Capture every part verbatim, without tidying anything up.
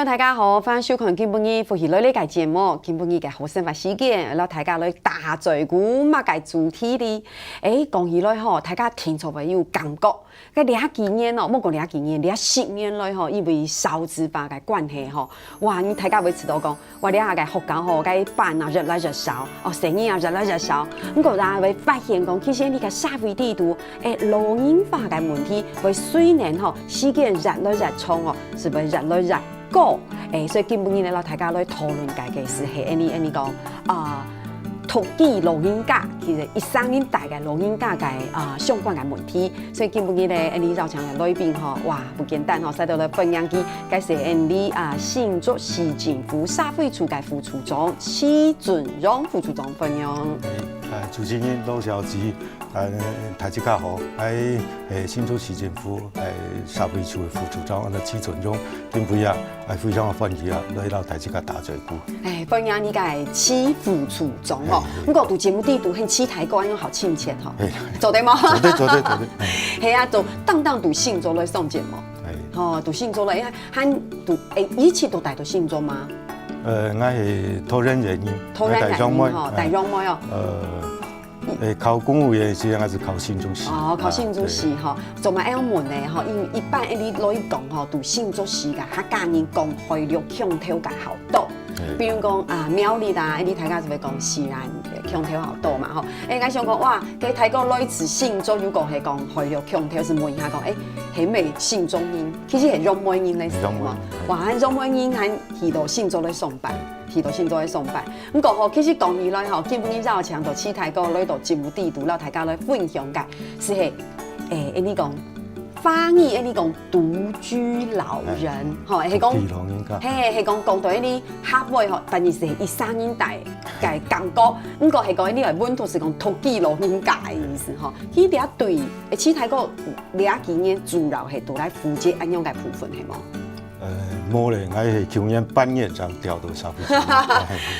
大家好，歡迎收看今晡日福氣來了个節目。今晡日个好生活時間，摎大家來打嘴鼓，麼个主題哩？誒，講起來吼，大家聽著會有感覺。該這幾年哦，莫講這幾年，這十年來吼，因為少子化个關係吼，哇，你大家會知道講，哇，這下个學校吼，該班啊越來越少，哦，生意啊越來越少。毋過大家會發現講，其實你个社會裡肚，誒，老齡化个問題會隨等吼，時間越來越長哦，係會越來越 高。誒，所以今晡日呢，摎大家來討論个，个係，係恁呢，恁呢講，啊，獨居老人家，其實一儕人戴个老人家个，啊，相關个問題。所以今晡日呢，恁呢邀請个來賓吼，哇，毋簡單吼，使到來分享佢，該係恁呢，啊，新竹市政府社會處个副處長徐俊榮副處長分享。誒，啊，主持人羅小姐， 啊，大家好，𠊎，誒，新竹市政府，誒，社會處个副處長，安到徐俊榮，今晡日啊，誒，非常个歡喜啊，來摎大家打嘴鼓。誒，歡迎你个徐副處長哦。誒，誒。毋過，在節目裡肚，很期待，恁樣好親切吼。誒。做得無？做得，做得，做得。誒。係啊，就當當在新竹來上節目。誒。吼，在新竹來，還在，誒，以前就戴在新竹嗎？呃，𠊎係桃園縣人，桃園縣人，𠊎戴楊梅，吼，誒。戴楊梅哦。呃， 誒，考公務員个時間還係考新竹市？哦，考新竹市吼，做麼个愛問呢吼，因為一般恁呢來講吼，在新竹市个客家人講海陸腔調个較多。誒。比如講啊，苗栗啊，恁呢大家就會講西南腔調較多嘛吼。誒，𠊎想講，哇，該大家來自新竹，如果係講海陸腔調，係問一下講，誒，係毋係新竹人？其實係楊梅人來係無？楊梅人，誒。哇，楊梅人還去到新竹來上班。 去到新竹來上班。毋過吼，其實講起來吼，今晡日邀請到徐大哥來到節目裡肚，摎大家來分享个，係，誒，恁呢講，華語恁呢講獨居老人，誒，吼，係講，獨居老人家。嘿，係講，講到恁呢客話吼，但是係一儕人戴个感覺，毋過係講恁呢个問題係講獨居老人家个意思吼。佢這對，誒，徐大哥這幾年主要係都來負責恁樣个部分，係無？ 呃，無咧，𠊎係舊年八月正調到社會處。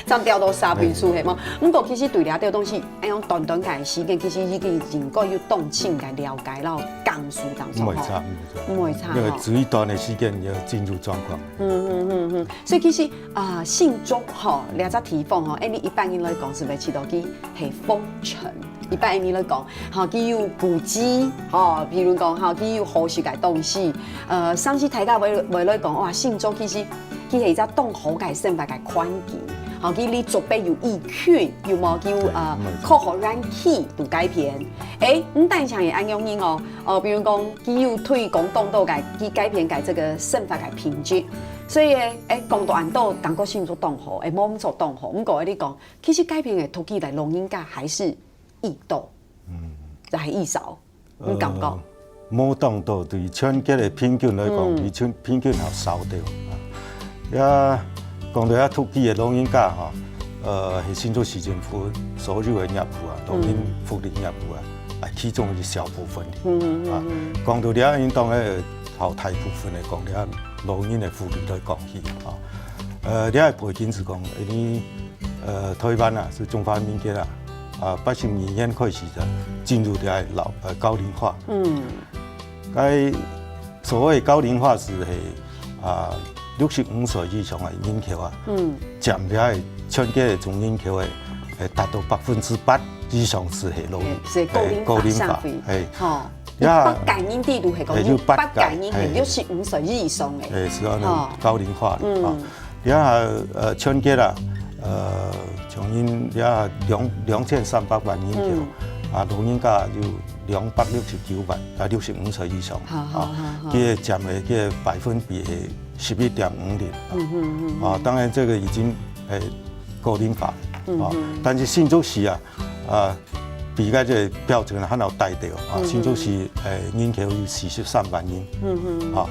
正調到社會處，嘿。係無？毋過其實對這兜東西，恁樣短短个時間，其實已經應該有當深个了解摎感受當中吼。毋會差，毋會差。毋會差吼。因為最短个時間就進入狀況。嗯，嗯，嗯，嗯。所以其實，啊，新竹吼，這隻地方吼，恁呢一般人來講，係毋係知道佢係風城？ 一般恁呢來講，吼，佢有古蹟，吼，譬如講，吼，佢有好食个東西，呃，甚至大家會，會來講，哇，新竹其實，佢係一隻當好个生活个環境，吼，佢離竹北有義勤，有無？佢有，呃，嗯，科學園區在該片。誒，毋單淨係恁樣人哦，哦，比如講，佢有推廣當多个，佢該片个這個生活个品質。所以，誒，講到恁多，感覺新竹當好，誒，無毋著當好。毋過，你講，其實該片个獨居个老人家還係 異多，嗯。抑係異少，你感覺？呃，無當多，對全國个平均來講，嗯。比全，平均還少兜。啊，也講到這獨居个老人家吼，呃，係新竹市政府所有个業務啊，老人福利業務啊，嗯。啊，其中一小部分。嗯，嗯，嗯，啊，嗯。講到這，應當个，好大部分个講這老人个福利來講起，吼。呃，這个背景係講，因為，呃，台灣啊，係中華民國啊， 啊，八十二年開始就進入這个老，呃，高齡化。嗯。該所謂高齡化係，係，啊，六十五歲以上个人口啊，嗯。佔這个全國个總人口个，誒，達到百分之八以上係，係老，係，係高齡化，誒，高齡化，社會。誒。吼，也，有八个人裡肚係講，誒，有八个，有八个人係，誒。六十五歲以上个。誒，係恁樣，吼。高齡化，嗯。吼。 這下，呃，全國啊，呃，將近這下兩，兩千三百萬人口，嗯。啊，老人家有兩百六十九萬，啊，六十五歲以上，好，好，啊，好，好。佢个佔个，佢个百分比係十一點五零，啊。嗯哼，嗯哼。啊，當然這個已經，誒，高齡化，嗯哼。啊，但是新竹市啊， 啊，比該个標準還要低兜啊，嗯哼。新竹市，誒，人口有四十三萬人，嗯哼。啊，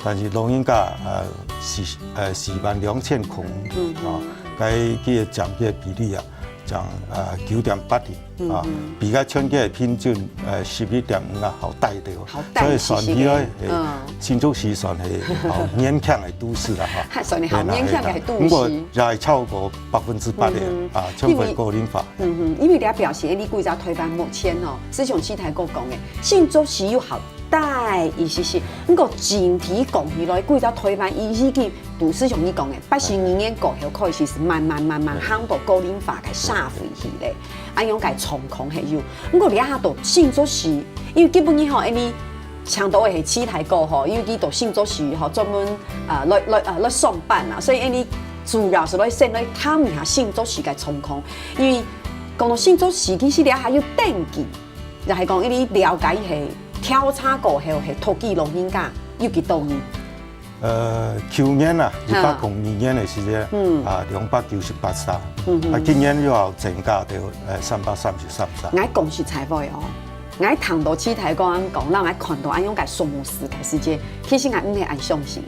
但是老人家，呃，四，呃，四萬兩千空，嗯哼。啊，該个佔个比例啊，佔，呃，九點八零，啊，嗯哼。比該全國个平均，呃，十一點五啊，還要低兜。還要低，所以算起來，是个，誒，嗯。新竹市算係，哦，勉強个都市啦，哈。還算係好勉強个都市。係啦，係啦。毋過也係超過百分之八个，嗯哼。啊，全部高齡化。 嗯哼，因為這表示，你規隻台灣目前哦，就像徐大哥講个，新竹市有好，大一息息。毋過整體講起來，歸隻臺灣已經，就係像你講个，八十二年過後開始係慢慢慢慢行到高齡化个社會去咧。恁樣个狀況係有。毋過這下到新竹市，因為基本上吼，恁呢，請到个係七台哥吼，尤其到新竹市吼，專門，呃，來，來，呃，來上班啦，所以恁呢主要係來先來探一下新竹市个狀況。因為講到新竹市，其實這下有登記，就係講恁呢了解係調查過後係獨居老人家有幾多人？ 呃，舊年啊，哈。一百空二年个時節，嗯。啊，兩百九十八儕。嗯哼。啊，今年又要增加到，呃，三百三十三儕。𠊎講實在話哦，𠊎聽到七台哥恁講，讓𠊎看到恁樣个數目字个時節，其實𠊎毋係恁相信。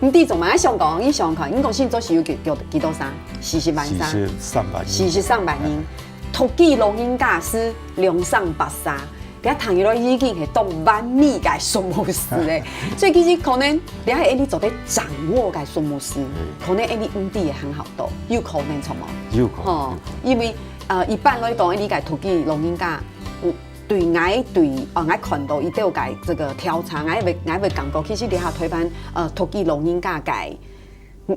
嗯。毋知做麼个，𠊎想講，你想看，你講新竹市有幾，有幾多儕？四十萬儕。四十三萬人。四十三萬人。哎。獨居老人家係兩三百儕。 這聽起來已經係當完美个數目字咧。所以其實可能這係恁呢做得掌握个數目字，嗯。可能恁呢毋知會還較多，有可能著無？有可能。吼，因為，呃，一般來講，恁呢个獨居老人家，嗯，對𠊎對，呃，𠊎看到佢兜个這個調查，𠊎會，𠊎會感覺，其實這下臺灣，呃，獨居老人家个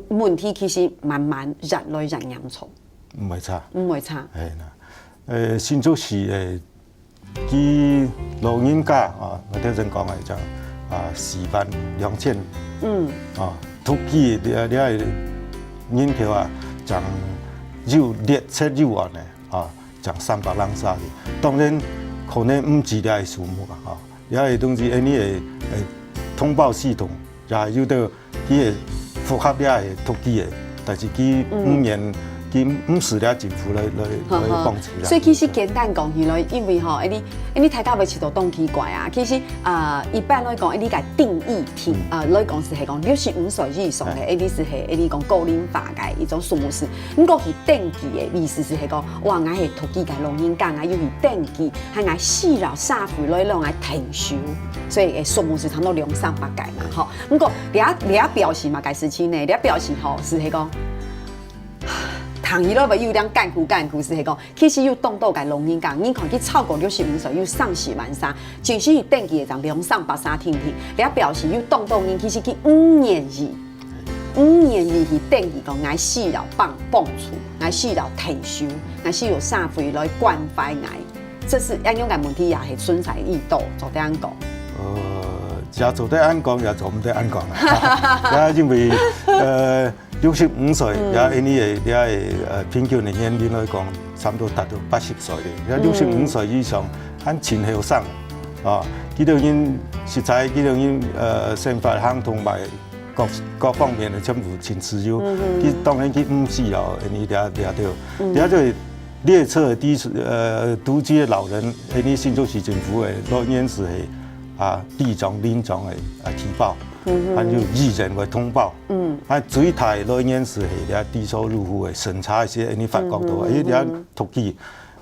問題其實慢慢越來越嚴重。毋會差。毋會差。係啦，呃，新竹市个 佢老人家啊，𠊎頭先講个，像，啊，四萬兩千，嗯。啊，獨居這，這人口啊，像有六七萬个，啊，像三百零儕个。當然，可能毋止這个數目啊，啊，這个東西，恁呢个，呃，通報系統也有兜 佢會符合這个獨居个，但是佢，嗯。毋然，佢毋使這政府來，來，來幫助這。所以其實簡單講起來，因為吼，恁呢，恁呢大家會試著當奇怪啊。其實，呃，一般來講，恁呢个定義，定，嗯。呃，來講係係講六十五歲以上个，哎。恁呢係係恁呢講高齡化个一種數目字。毋過佢登記个意思係係講，哇，𠊎係獨居个老人家，𠊎有去登記，還𠊎需要社會來讓𠊎退休，所以个數目字差不多兩三百个嘛，吼。 毋過，這，這表示麼个事情呢？這表示吼，係係講，聽起來會有點艱苦艱苦，係係講，其實有當多个老人家，你看佢超過六十五歲，有三四萬儕，真實登記个正兩三百儕定定。這表示有當多人其實佢毋願意，毋願意去登記講，𠊎需要幫，幫助，𠊎需要退休，𠊎需要社會來關懷𠊎。 這係恁樣个問題也係存在已久，做得恁講。呃，也做得恁講，也做毋得恁講啦。也因為，呃，六十五歲，嗯。也恁呢个，也个，呃，平均个年齡來講，差不多達到八十歲个。也六十五歲以上，嗯。還真後生，啊，佢兜人實在，佢兜人，呃，生活行動同埋 各，各方面个全部真自由。嗯哼。佢當然佢毋需要恁呢這，這兜。嗯。這就係列車个地，呃，獨居个老人，恁呢新竹市政府个來源係係，啊，里長、鄰長个，啊，提報，嗯哼。還有議員个通報。嗯。啊，最大來源係係這低收入戶个審查一些，恁呢發覺到，嗯哼，哎，這嗯哼。獨居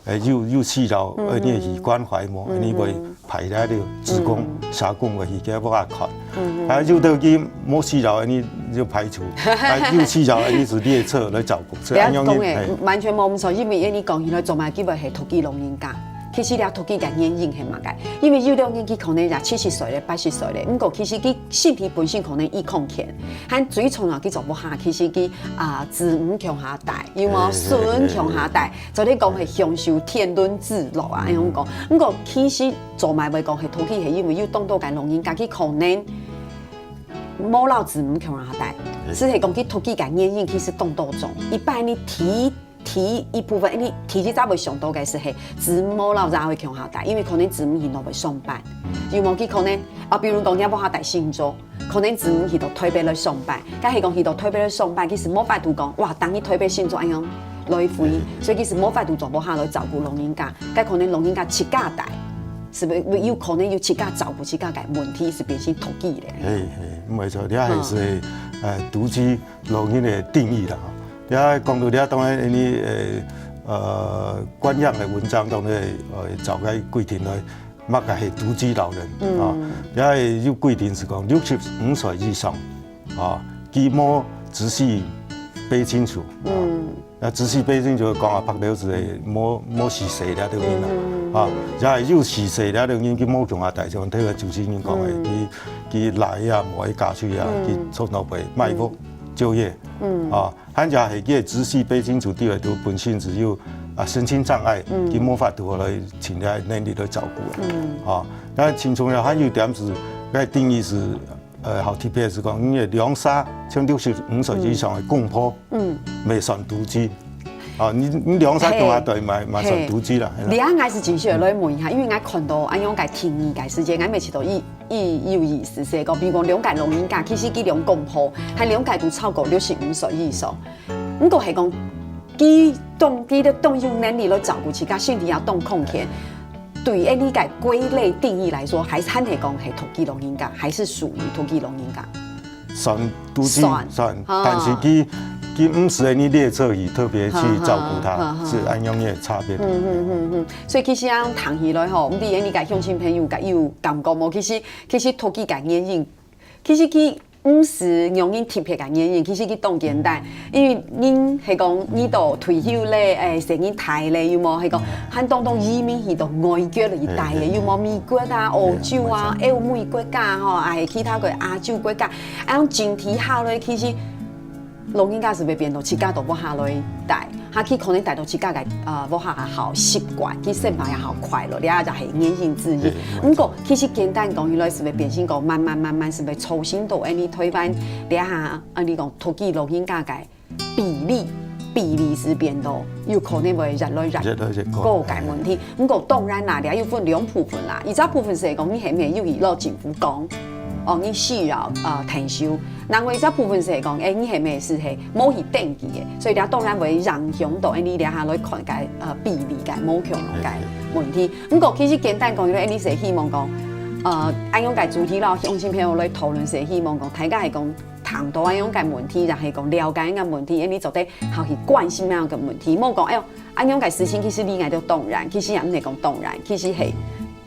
誒，有，有需要，嗯，呃，你去關懷無？嗯，你會派來个志工、嗯。社工會去佢屋下看。嗯，啊，有兜佢無需要，你就排除。啊，有需要，你就列車來照顧。所以恁樣你，你講个，誒。完全無毋著，因為你講起來做麼个會係獨居老人家。其實這獨居个原因係麼个？因為有兜人佢可能也七十歲咧，八十歲咧，毋過其實佢身體本身可能已康健，還最重要佢做屋下，其實佢，啊，子女共下帶，有無？嘿，嘿，孫共下帶。嘿，嘿。 做得講係享受天倫之樂啊，嗯。恁樣講。毋過其實做麼个會講係獨居，係因為有當多个老人家，佢可能無摎子女共下帶，嘿。係係講佢獨居个原因其實當多種。一般你第，第一部分，你第一隻會想到个係，係子女無摎仔女共下帶，因為可能子女去外背上班，嗯。有無？佢可能，啊，比如講，你無法帶細人仔， 可能子女去到台北來上班，該係講去到台北來上班，其實無法度講，哇，等於台北細人仔恁樣來回，嗯。所以其實無法度做屋下來照顧老人家，該可能老人家自家帶，係毋係有可能有自家照顧自家个問題，係變成獨居咧。嘿，嘿，無錯，這還係，嗯。呃，獨居老人个定義啦，吼。這講到這，當然，你，呃，呃，官樣个文章當然，呃，照該規定來 麼个係獨居老人，嗯。啊，也係有規定係講六十五歲以上，啊，佢無仔細分清楚，啊，嗯。啊，知識背景就係講啊，白溜子个無，無序細了个人啊，啊，也係有序細了个人，佢無像啊，大眾頭个主持人講个，佢，佢倈啊，無愛嫁出去啊，佢從頭尾賣屋就業，啊，還有係佢个知識背景就對个，都本身就有啊身心障礙，佢無法度來盡佢个能力來照顧啊，啊，但係盡重要還有一點係，該定義係 呃，好特別係講，因為兩儕像六十五歲以上个公婆，嗯，袂算獨居。啊，你，你兩儕共下對，嘛，嘛算獨居啦，係啦。這𠊎係真想來問一下，因為𠊎看到恁樣个定義个時節，𠊎每次都意，意有意思，係講，比如講兩個老人家，其實佢兩公婆，還兩個都超過六十五歲以上。毋過係講，佢當，佢都當有能力來照顧自家，身體也當康健。 對於你个歸類定義來說，還係還係講係獨居老人家，還係屬於獨居老人家？算獨居，算，算，啊。但是佢，佢毋係你列車去特別去照顧佢，哈，哈，哈，哈。係恁樣个差別。嗯，嗯，嗯，嗯。所以其實恁樣聽起來吼，毋知你个鄉親朋友个有感覺無？其實，其實獨居个原因，其實佢 毋係仰般特別个原因，其實佢當簡單，因為人係講你都退休咧，誒，細人大咧，有無？係講還當當移民去到外國來戴个，有無？美國啊、歐洲啊、歐美國家吼，還係其他个亞洲國家，啊，樣整體下來，其實老人家係會變到自家都無下來戴。 下去可能帶到自家个，呃，屋下也好習慣，佢生活也好快樂，這就係原因之一。毋過，其實簡單講起來，係會變成講慢慢慢慢係會造成到恁呢台灣這下，恁呢講獨居老人家个比例，比例係變到有可能會越來越高个問題。毋過當然啦，這又分兩部分啦，一隻部分係講你係毋係有去摎政府講，哦，你需要，呃，退休， 另外一隻部分係講，誒，你係毋係係無去登記个，所以這當然會影響到恁呢這下來看个，呃，比例个無共樣个問題。毋過其實簡單講，因為恁呢係希望講，呃，恁樣个主題摎鄉親朋友來討論，係希望講大家係講聽到恁樣个問題，也係講了解恁樣个問題，恁呢做得好去關心恁樣个問題，莫講，哎喲，恁樣个事情其實你愛到當然，其實也毋係講當然，其實係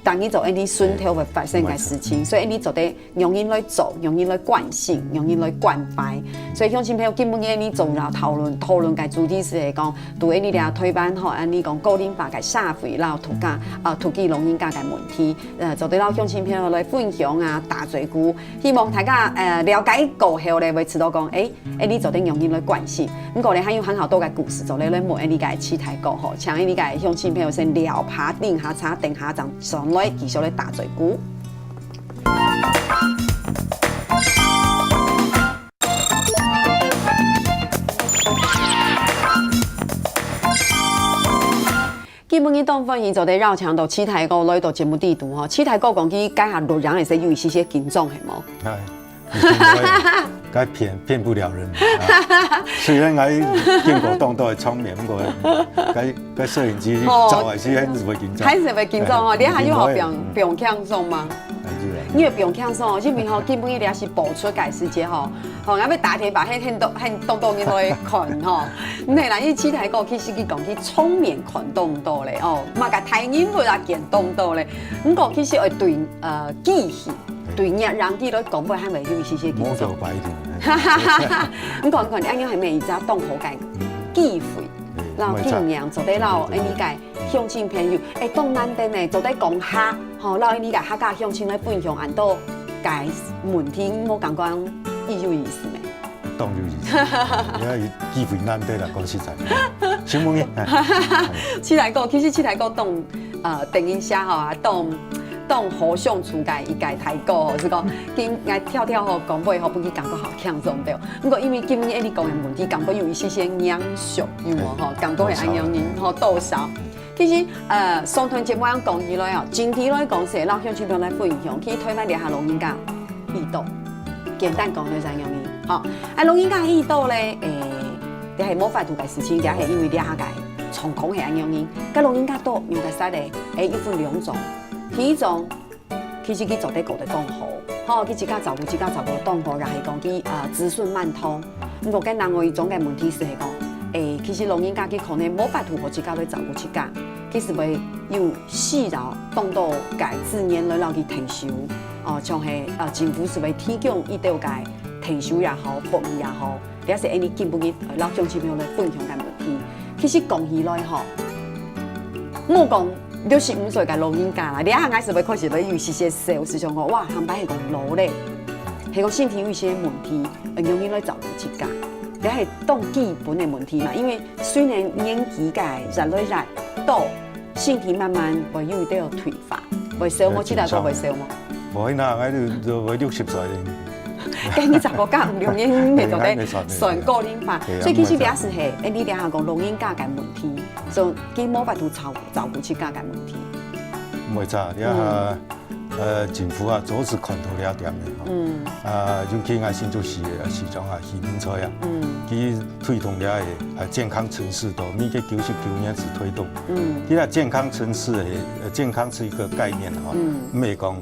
當日做恁呢順頭會發生个事情，所以恁呢做得仰般來做，仰般來關心，仰般來關懷。所以鄉親朋友，今晡日恁呢做了討論，討論个主題係講，對恁呢這台灣吼，恁呢講高齡化个社會摎獨家，啊，獨居老人家个問題，呃，做得摎鄉親朋友來分享啊，打嘴鼓。希望大家，呃，了解過後咧，會知道講，誒， 恁呢做得仰般來關心。毋過咧，還有還好多个故事，做得來問恁呢个七大哥吼，請恁呢个鄉親朋友先尞趴，等下茶，等下正轉來繼續來打嘴鼓。今晡日當歡喜做得邀請到七大哥來到節目裡肚吼，七大哥講佢該下錄音个時節有一些些緊張，係無？哎， 一定會啊，該騙，騙不了人啊。雖然𠊎見過當多个場面，毋過該，該攝影機照還係還係會緊張。還係會緊張哦，哎，你還有好放，一定會。放輕鬆嗎？哎，有啊。你有放輕鬆哦，因為吼，今晡日這係播出个時節吼，吼，𠊎愛打電話，很，很多，很多多人都會看吼。毋係啦，因為七大哥其實佢講佢場面看當多咧，哦，麼个大人物啊見當多咧。毋過其實愛對，呃，機器 對，你人佢來講，會還會有一些些緊張。無就擺定。你看，你看，恁樣係毋係一隻當好个機會？嗯，摎盡量做得摎恁呢个鄉親朋友，哎，當難得呢，做得講客，吼，摎恁呢个客家鄉親來分享恁多个問題，無感覺有意思咩？ 當有意思。也機會難得啦，講實在。承蒙你。哎。七大哥，其實七大哥當，呃，等一下吼，啊，當，當好相處个一个大哥，係講，今，𠊎挑挑吼，講話吼，分佢感覺好輕鬆个。毋過因為今日你講个問題，感覺有一些些嚴肅，有無吼？感覺係恁樣呢，吼，多少。 其實，呃，上段節目恁講起來哦，整體來講係摎鄉親朋友來分享，其實台灣這下老人家已多，簡單講就係恁樣呢。吼，啊，老人家已多咧，誒，這係無法度个事情，這係因為這下个狀況係恁樣呢。該老人家多，有个啥咧？誒，有分兩種，第一種 其實佢做得過得當好，吼，佢自家照顧自家照顧得當好，也係講佢，呃，子孫滿堂。毋過，該另外一種个問題係，係講，誒，其實老人家佢可能無法度好自家來照顧自家，佢係會有需要當多个資源來摎佢退休，哦，像係，呃，政府係會提供一兜个退休也好，福利也好，這係恁呢今晡日，呃，摎鄉親朋友來分享个問題。其實講起來吼，莫講六十五歲个老人家啦，這下𠊎係會開始會有一些笑，係想講，哇，下擺係講老咧，係講身體有一些問題，呃，容易來照顧自家，這係當基本个問題嘛。因為雖然年紀个越來越大，身體慢慢會有一點退化，會笑無？這大哥會笑無？無啦，𠊎就，就會六十歲咧。該你十五加五六年，你袂做得算高齡化。係啊，所以其實這係，哎，你這下講老人家个問題，所以佢無法度照，照顧自家个問題。毋會差，你看，呃，政府啊，早就看到這點个吼。嗯。啊，尤其𠊎新竹市个市長啊，許明才啊，嗯。佢推動這个，呃，健康城市，到民國九十九年時推動。嗯。其實健康城市个，呃，健康係一個概念吼，嗯。毋係講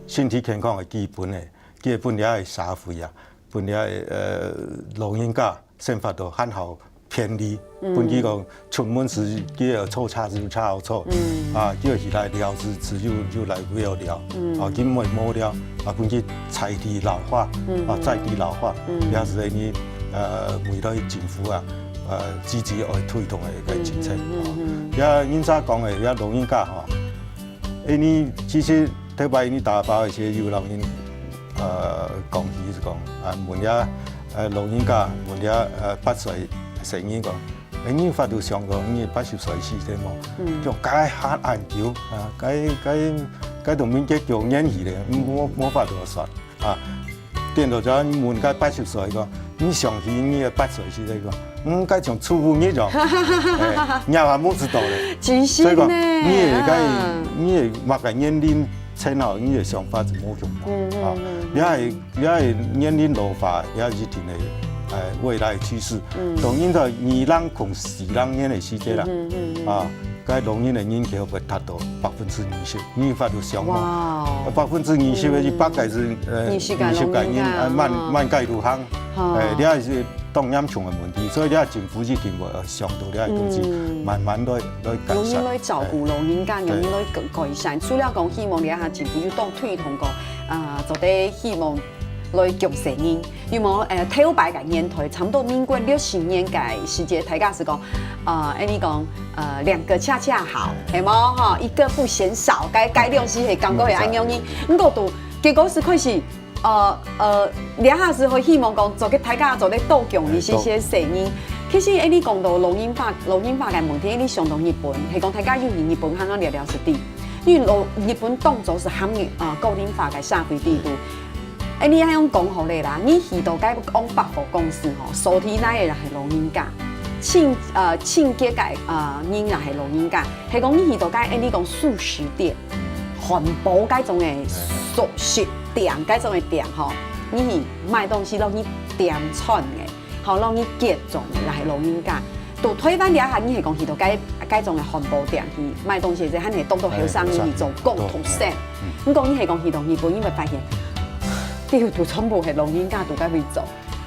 身體健康个基本个，佢會分這个社會啊，分這个，呃，老人家生活到很好便利，嗯。分佢講出門時，佢个坐車就車好坐，嗯。啊，佢起來尞時，就，就來尞尞，嗯。啊，佢毋會無聊，啊，分佢在地老化，嗯。啊，在地老化，嗯。也係你，呃，未來政府啊，呃，積極愛推動个一個政策。嗯，嗯，嗯，嗯。啊，也人家講个，也老人家吼， 因為其實頭擺𠊎打包一些有老人，呃，講起係講，啊，問這，呃，老人家，問這，呃，八十歲个人講，哎，你發度想講，你八十歲死忒無？嗯。就該還恁久，啊，該，該，該都民國九年去咧，無，無法度算。 啊，顛倒轉問該八十歲講，你想起你个八十歲時代講，嗯，該像初五日樣，哎，你也無知道咧。真係呢。所以講，你个該，啊。你个麼个年齡層吼，你个想法就無共樣，嗯，嗯，啊，嗯。也係，也係年齡老化，也係一定个，哎，未來趨勢。嗯。當然在二零空四零年个時節啦，嗯，嗯，嗯。啊， 該老人个人口會達到百分之二十，你發度想無？哇哦。百分之二十个一百个係，呃，二十个老人家，二十个人，呃，滿，哦。滿街路行。哦。哎，這係當嚴重个問題，所以這政府一定會，呃，想到這个東西，嗯。慢慢來，來改善。容易來照顧老人家，哎。容易來改，改善。除了講希望這下政府有當推動講，啊，做得希望 來降細人。有無？呃，頭擺个年代，差不多民國六十年个時節，大家係講，呃，恁呢講，呃，兩個恰恰好，係無？吼，一個不嫌少，該，該量係係感覺係恁樣呢。毋過都，結果係開始，呃，呃，這下係會希望講，做个大家做得多降一些些細人。其實，恁呢講到老人化，老人化个問題，恁呢想到日本，係講大家有去日本行行尞尞係對。因為老，日本當初係行入，呃，高齡化个社會制度。 哎，你恁樣講好咧啦，你去到該往百貨公司吼，掃地泥个人係老人家，清，呃，清潔个，呃，人也係老人家。係講你去到該，哎，你講素食店、漢堡該種个素食店，該種个店吼，你去買東西，摎你點餐个，吼，摎你結帳个，也係老人家。 到台灣這下，你係講去到該，該種个漢堡店去買東西，這還係當多後生人去做工讀生。嗯。毋過你係講去到日本，你會發現，幾乎都全部係老人家都該位做。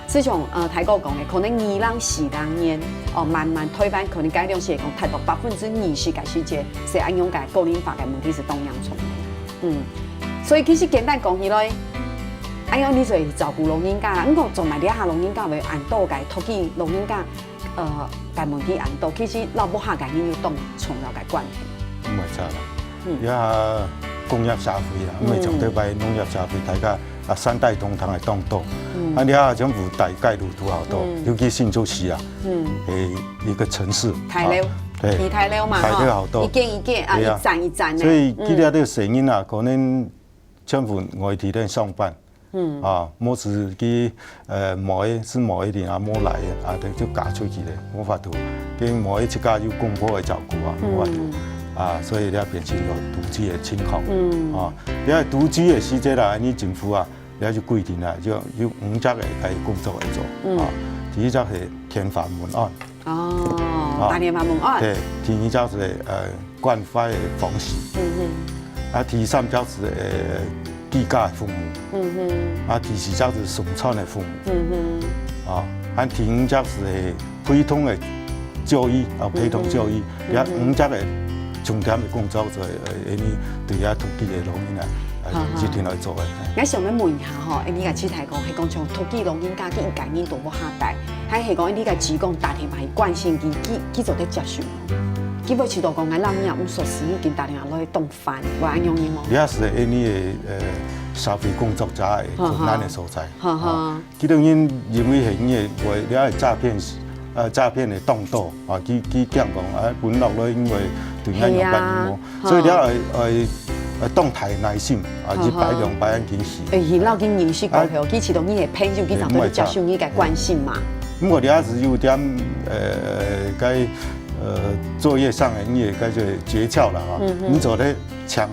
就像，呃，大哥講个，可能二零四零年，哦，慢慢台灣可能該量係講達到百分之二十个時節，係恁樣个高齡化个問題係當嚴重个。嗯，所以其實簡單講起來，哎呀，你就係照顧老人家啦，毋過做麼个這下老人家會恁多个，托起老人家 呃，个問題恁多，其實摎屋下个人有當重要个關係。毋會差啦。嗯。也工業社會啦，嗯。毋係像頭擺農業社會，大家啊三代同堂个當多。嗯。啊，你看全部大概路途好多，嗯。尤其新竹市啊，嗯。誒，一個城市，大樓，啊，對。起大樓嘛，大樓好多。吼，一間一間啊，對啊。一層一層个。所以，嗯。佢這兜細人啊，可能全部外地咧上班， 嗯。啊，無時佢，呃，無个，係無个人啊，無來个，啊，就，就嫁出去咧，無法度。因為無个自家有公婆个照顧啊，無法度。嗯。啊，所以咧變成有獨居个情況。嗯。啊，你看獨居个時節啦，你政府啊，你就規定啊，就有五隻个个工作來做。嗯。啊，第一隻係電話問安。 哦，啊。打電話問安。對，第二隻係，呃，關懷个方式。嗯哼。啊，第三隻係，呃，居家个服務。嗯哼。啊，第四隻係送餐个服務。嗯哼。啊，啊，第五隻係陪同个就醫，啊，陪同就醫。嗯哼。這五隻个重點个工作就係，呃，因為對這獨居个老人啊，啊，一定愛做个。𠊎想欲問一下吼，欸，你个七大哥，係講像頭家老人家，佢一家人都無下帶，還係講你个姊公打電話去關心佢，佢，佢做得接受無？佢會試著講，𠊎老人家毋熟悉，已經打電話來當煩，會恁樣無？這係因為，呃，社會工作者个困難个所在。哈哈。啊， 佢等人認為係因為這个詐騙，呃，詐騙个當多啊，佢，佢驚講，啊，分落來因為對𠊎樣般樣哦，係啊，所以這个，呃，呃，當大耐心啊，一擺兩擺恁緊死。欸，佢老緊認識過後，佢知道你个朋友，佢正會接受你个關心嘛。毋過這係有點，呃，該，呃，作業上个，你个該个訣竅啦，哈，你做得搶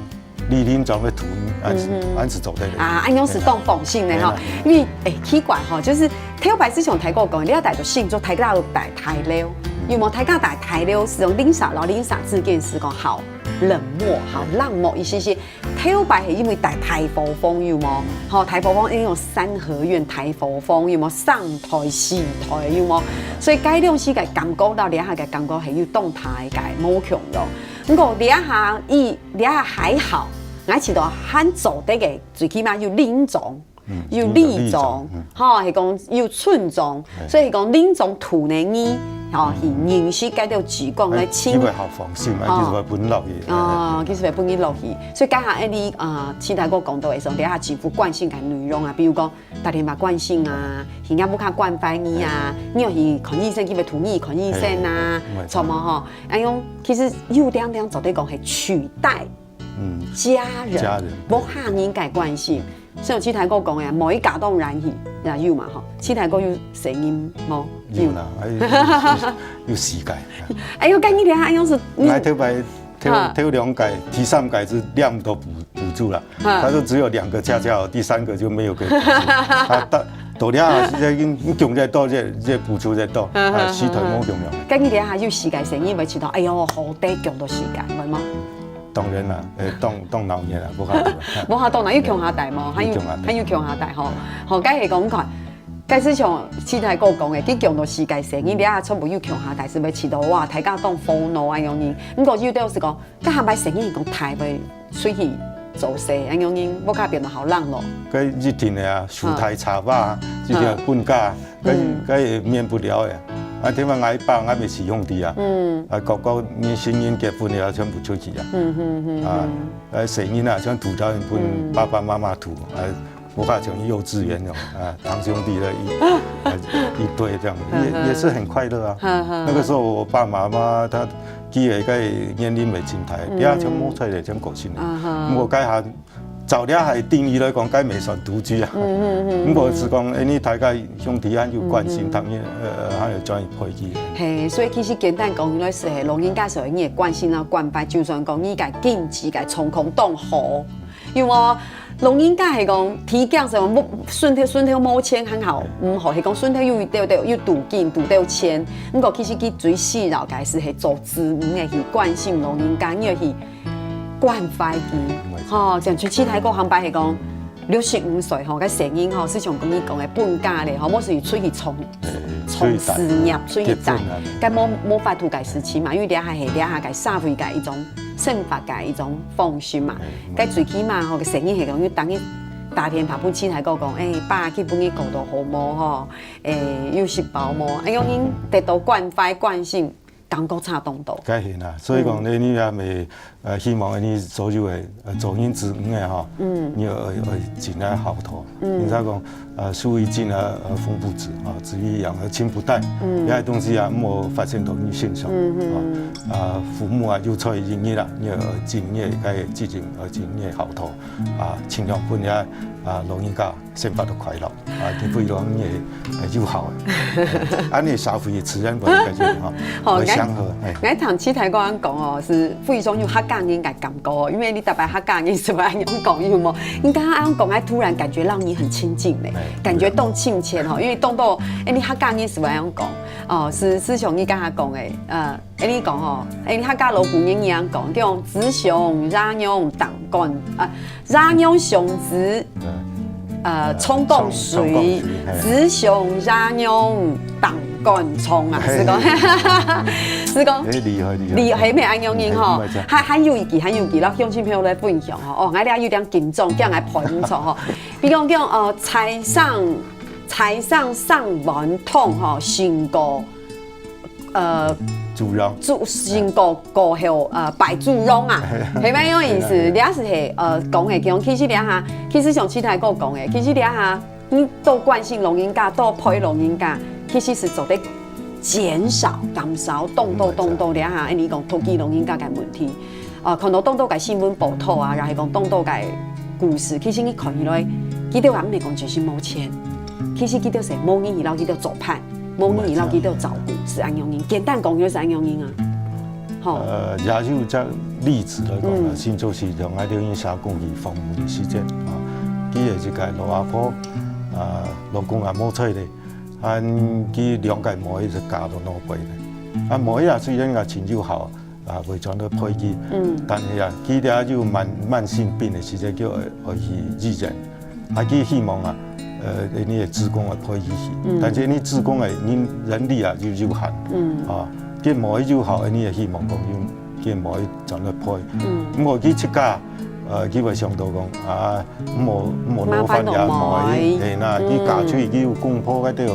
你臨床个圖，還係，嗯哼。還係做得个。啊，恁樣係當放心个吼。嘿啦。因為，欸，奇怪吼，就係頭擺就像大哥講，你愛帶著信，就大家有帶大樓，有無？大家帶大樓，係用鄰舍摎鄰舍之間係講好冷漠，好冷漠一些些。頭擺係因為大，大火風，有無？吼，大火風，因為有三合院大火風，有無？三代、四代，有無？所以該兩時个感覺到這下个感覺係有當大个無共樣。毋過這下，佢 這還好，𠊎知道還做得个，最起碼有鄰庄，嗯，有里庄，有里庄，嗯。吼，係講有村庄，嘿。所以係講鄰庄圖呢，你，吼，嗯。去認識該兜職工來，欸，請，佢會好放心啊，吼。佢就會分落去。哦，佢就會分你落去。所以該下，欸，你，呃，七大哥講到个時候，這下政府關心个內容啊，比如講打電話關心啊，去若屋下關懷你啊，你有去看醫生，佢會同你去看醫生啊，嘿，嘿，嘿。著無吼？恁樣其實有點點做得講係取代 嗯，家人，家人，無下人个關心。像七大哥講个，無一家當然去，也有嘛吼。七大哥有細人無？有啦，還有，有，有四个。哎喲，該你這下恁樣係，嗯。來頭擺，頭，哈。頭兩个，第三个係領毋到補，補助啦。哈。他說只有兩个家教，第三个就沒有給補助。啊，到，到了啊，現在已經，已經降得到，這，這補助得到，哈，哈，啊，四代無共樣。哈，哈。該你這下有四个細人會知道，哎喲，好得降到四个，會無？ 當然啦，欸，當，當鬧熱啦，無法度啦。無法度啦，又共下帶無？還有，又共下帶。還有共下帶吼。嘿。吼，該係講看，該係像七大哥講个，佢降到四个細人，你這下全部又共下帶，係毋係試著，哇，大家當煩惱啊，恁樣。毋過有兜係講，該下擺細人講大會出去做事，恁樣，屋下變到好冷落。該一定个啊，手提茶葉啊，嗯。一定个分家。 該，嗯。該也免不了个。啊，聽講𠊎爸、𠊎姆四兄弟啊，嗯。啊，哥哥，你新人結婚了，全部出去啊。嗯，嗯，嗯，啊，嗯。啊，細人啊，全渡掉分爸爸媽媽渡，嗯。啊，屋下像幼稚園哦，啊，堂兄弟了，一，啊，一堆這樣，也，嗯哼。也是很快樂啊。哈哈。那個時候我爸媽媽他，佢个該年齡也真大，嗯。佢全無出來，全過身了。啊哈。毋過該下 照這下定義來講，該毋算獨居啊。嗯，嗯，嗯，嗯。毋過係講，欸，你大家兄弟還有關心，嗯，嗯。他們，呃，還有專業會議。嘿，所以其實簡單講來係，嘿，老人家所以你个關心啊、關懷，就算講你个經濟个狀況當好，因為老人家係講，提供什麼，無，順頭，順頭無錢還好，毋好，係講順頭有一兜兜，有途徑，堵到錢。毋過其實佢最需要个係，嘿，做子女个去關心老人家，你要去 關懷佢，無錯。吼，像出去大哥行擺係講，六十五歲吼，該細人吼，就像講你講个分家咧，吼，無係出去創，欸，創事業，出去賺，結婚啊。該無，無法度个事情嘛，因為這下係，這下个社會个一種生活个一種方式嘛。欸，該最起碼吼，个細人係講，你當日打電話分七大哥講，欸，爸，今晡日過到好無吼？欸，有食飽無？哎喲，恁得到關懷關心， 感覺差當多。該係啦，所以講呢，嗯。你也會，呃，希望你所有个，呃，做人子女个吼，嗯。你要，要盡量好頭。嗯。人家講，呃，樹欲靜而，而風不止，啊，子欲養而親不待。嗯。這些東西啊，莫發生到你身上，嗯，嗯，啊，啊，父母啊，有在一日啦，你要盡你个該責任，要盡你个好頭，啊，盡量分這，啊，老人家 生活都快樂，啊，佢非常个，呃，友好个。恁樣社會自然會改變，吼，吼，會祥和，欸。𠊎聽七大哥恁講哦，係非常有客家人个感覺哦，因為你逐擺客家人係會恁樣講，有無？你剛剛恁樣講，𠊎突然感覺到你很親近呢，欸，感覺當親切吼，因為當多，欸，你客家人係會恁樣講，哦，係，係像你剛剛講个，呃，欸，你講吼，欸，你客家老古人恁樣講，叫子上爺娘當乾，啊， 爺娘上子，嗯。呃，沖凍水，沖，沖凍水，嘿。子上爺娘當乾沖啊，嘿，係講。嘿，嘿。係講，欸，厲害，厲害。厲害，係毋係恁樣仔吼？嗯，係，係。還，還有一句，還有一句，摎鄉親朋友來分享吼。哦，𠊎這有點緊張，驚𠊎背毋著吼。比如講，講，呃，採桑，採桑上塭塘吼，勝過，呃，豬肉。豬，勝過，過後，呃，拜豬肉啊。係毋係恁樣意思？係，係。這係，呃，講个，講，其實這下，其實像七大哥講个，其實這下 你多關心老人家，多陪老人家，其實係做得減少、減少當多當多這下，恁樣講，拖住老人家个問題。呃，看著當多个新聞報導啊，也係講當多个故事，其實你看起來，佢兜也毋係講真心無錢，其實佢兜係無人去摎佢兜做伴，無人去摎佢兜照顧，係恁樣仔，簡單講就係恁樣仔啊。 吼。呃，也有一隻例子來講啦，嗯。像做係像𠊎兜去社區去訪問个時節啊，佢个一個老阿婆，啊，老公也無在咧，啊，佢兩個妹仔就嫁到外背咧。啊，妹仔雖然也真有孝，啊，會轉來陪佢，嗯。但係啊，佢這有慢，慢性病个時節，就愛，愛去醫院。 啊，佢希望啊，呃，你个志工个陪佢去，嗯。但是你志工个人，人力啊，又有限，嗯。啊，佢無有好，你也希望講用，佢無轉來陪。嗯。毋過佢自家，呃，佢會想到講，啊，無，無麻煩到無，係啦，嗯。佢嫁出去，佢有公婆該兜，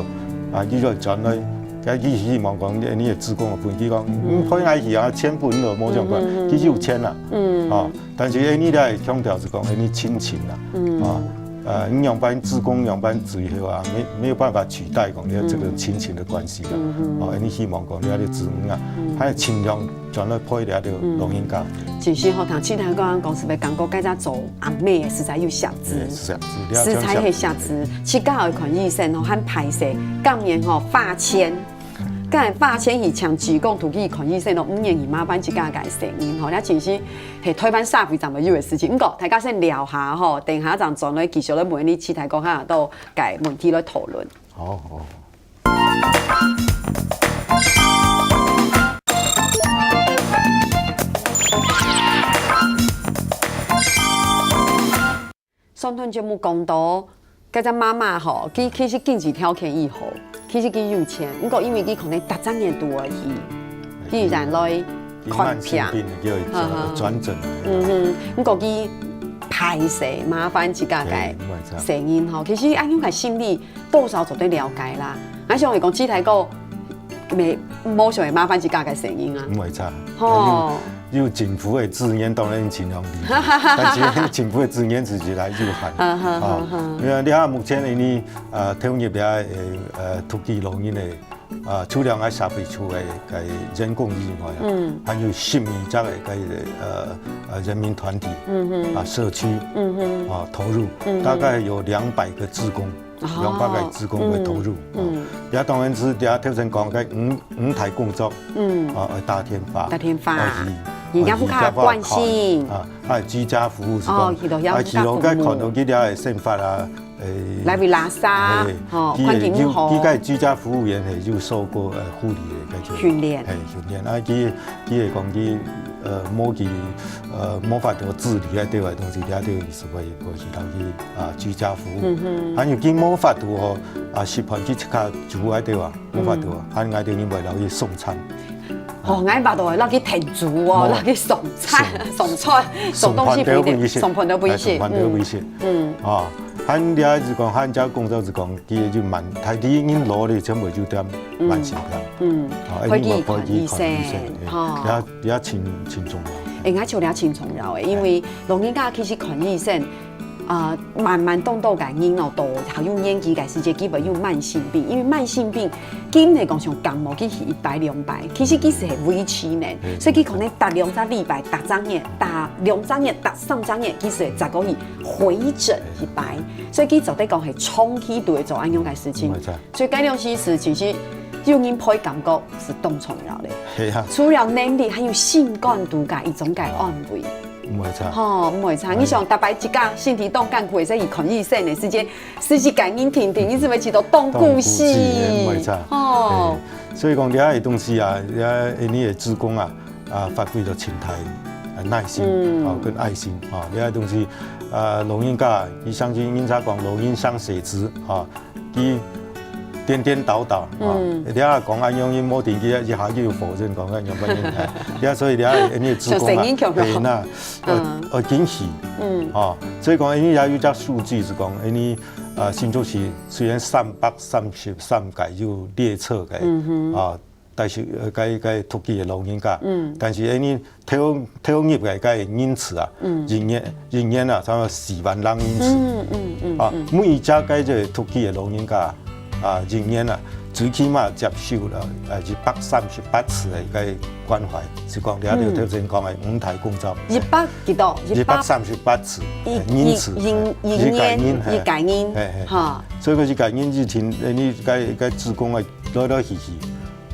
啊，佢就轉來，該佢希望講，你个志工个分佢講，嗯。嗯，陪𠊎去啊，錢分了，無相關，嗯，嗯，嗯。佢有錢啊，嗯。啊， 但是，欸，你來強調係講，欸，你親情啊，嗯。啊，呃，你仰般志工，仰般最後啊，沒，沒有辦法取代講你這個親情的關係啊。嗯哼。哦，欸，你希望講你个子女啊，嗯。還盡量轉來陪你个老人家。嗯。其實吼，聽七大哥講，講係會感覺該隻做阿姆个實在有惜子，嗯，實在，實在係惜子，自家愛看醫生吼，還歹勢，今年吼，罰錢。 該罰錢去請志工，同佢看醫生咯，毋願意麻煩自家个細人吼，這真係係台灣社會上會有个事情。毋過，大家先尞下吼，等下正轉來繼續來問你七大哥較多个問題來討論。好，好。 上段節目講到，該隻媽媽吼，佢其實經濟條件已好，其實佢有錢，毋過因為佢可能逐隻月都愛去，去醫院來看病。佢慢性病，叫佢轉，呵呵。轉診。嗯哼，毋過佢歹勢，麻煩自家个，對，毋會差。細人吼，其實恁樣个心理多少做得了解啦。𠊎想係講，七大哥，無，無想會麻煩自家个細人啊。毋會差。吼。 有政府个資源，當然盡量利用，但是政府个資源自家來有限。啊哈，啊哈。因為你看目前呢，呃，投入了，呃，呃，托兒老人个，呃，除了𠊎社會處个，个人工以外啊，嗯。還有十二隻个，个，呃，呃，人民團體，嗯哼。啊，社區，嗯哼。啊，投入，嗯哼。大概有兩百個志工。 哦。兩百個志工會投入，嗯，哦。嗯。也當然係，也頭先講个五，五大工作，嗯。啊，愛打電話，打電話，啊，係，人家不卡關心。啊，還有居家服務係講，哦，去到人家啊，去到該看到佢兜个生活啊，誒，來回拉撒，誒，哦，佢環境毋好。佢个居家服務員係有受過，呃，護理个該種訓練。誒，訓練。啊，佢，佢會講佢，呃，無佢，呃，無法度自理啊，對外東西，佢就係會，會去到去，啊，居家服務。嗯哼。還有佢無法度哦，啊，食飯去自家煮啊，對吧？無法度啊，嗯。還有就因為落去送餐。哦，𠊎捌到，落去訂煮哦，無。落去送餐，送，送菜，送東西分佢，送飯都分佢食。送飯都分佢食，哎，送飯都分佢食。嗯。嗯。啊，還有就講，還有工作就講， 佢就慢，大體人老了，全部就點慢性病。嗯。啊，陪佢看醫生，陪佢看醫生，吼。哎，也，也真，真重要。哎，𠊎想這真重要的，因為老人家其實看醫生，啊，慢慢當多个人哦，到較有年紀个時節，佢會有慢性病，因為慢性病，佢毋係講像感冒，佢係一擺兩擺，其實佢係會維持呢，嗯。所以佢可能逐兩隻禮拜、逐隻月、逐兩隻月、逐三隻月，佢係會再過去回診一擺。 所以佢做得講係長期都會做恁樣个事情。沒錯。所以該種時事情係有人陪感覺係當重要的。係啊。除了能力，還有心肝肚个一種个安慰。沒錯。吼，沒錯。哎。你想，逐擺自家身體當艱苦，會使去看醫生个時間，十幾个人定定，你係毋係覺得當孤栖？當孤栖，沒錯。哦。哎，所以講，這个東西啊，這个你个志工啊， 啊，發揮了盡大个耐心，嗯。啊，跟愛心，啊，這个東西，啊，老人家，佢相信人家講老人像水池，啊，佢顛顛倒倒，啊，嗯。你啊講恁樣，佢無定佢一下又否認講恁樣，毋應該。你啊，所以你啊，你个志工啊，像神經病咯。係啦，呃，嗯。呃，驚喜，嗯。哦，所以講，因為也有隻數據係講，因為，呃，新竹市雖然三百三十三个有列車个，嗯哼。啊，但是，呃，該，該獨居个老人家，嗯。但是因為 投，投入个个人次啊，嗯。一年，一年啊，差不多四萬人人次。嗯，嗯，嗯，啊，嗯。每一隻个這个獨居个老人家啊，一年啊，最起碼接受了，呃，一百三十八次个个關懷，係講你啊，嗯。頭先講个五台公照。一百幾多？一百三十八次，一，呃，人次，一，一，一个人，一个人，嘿。一个人，嘿，嘿。哈。所以講一个人一天，呃，你个，个志工个來來去去，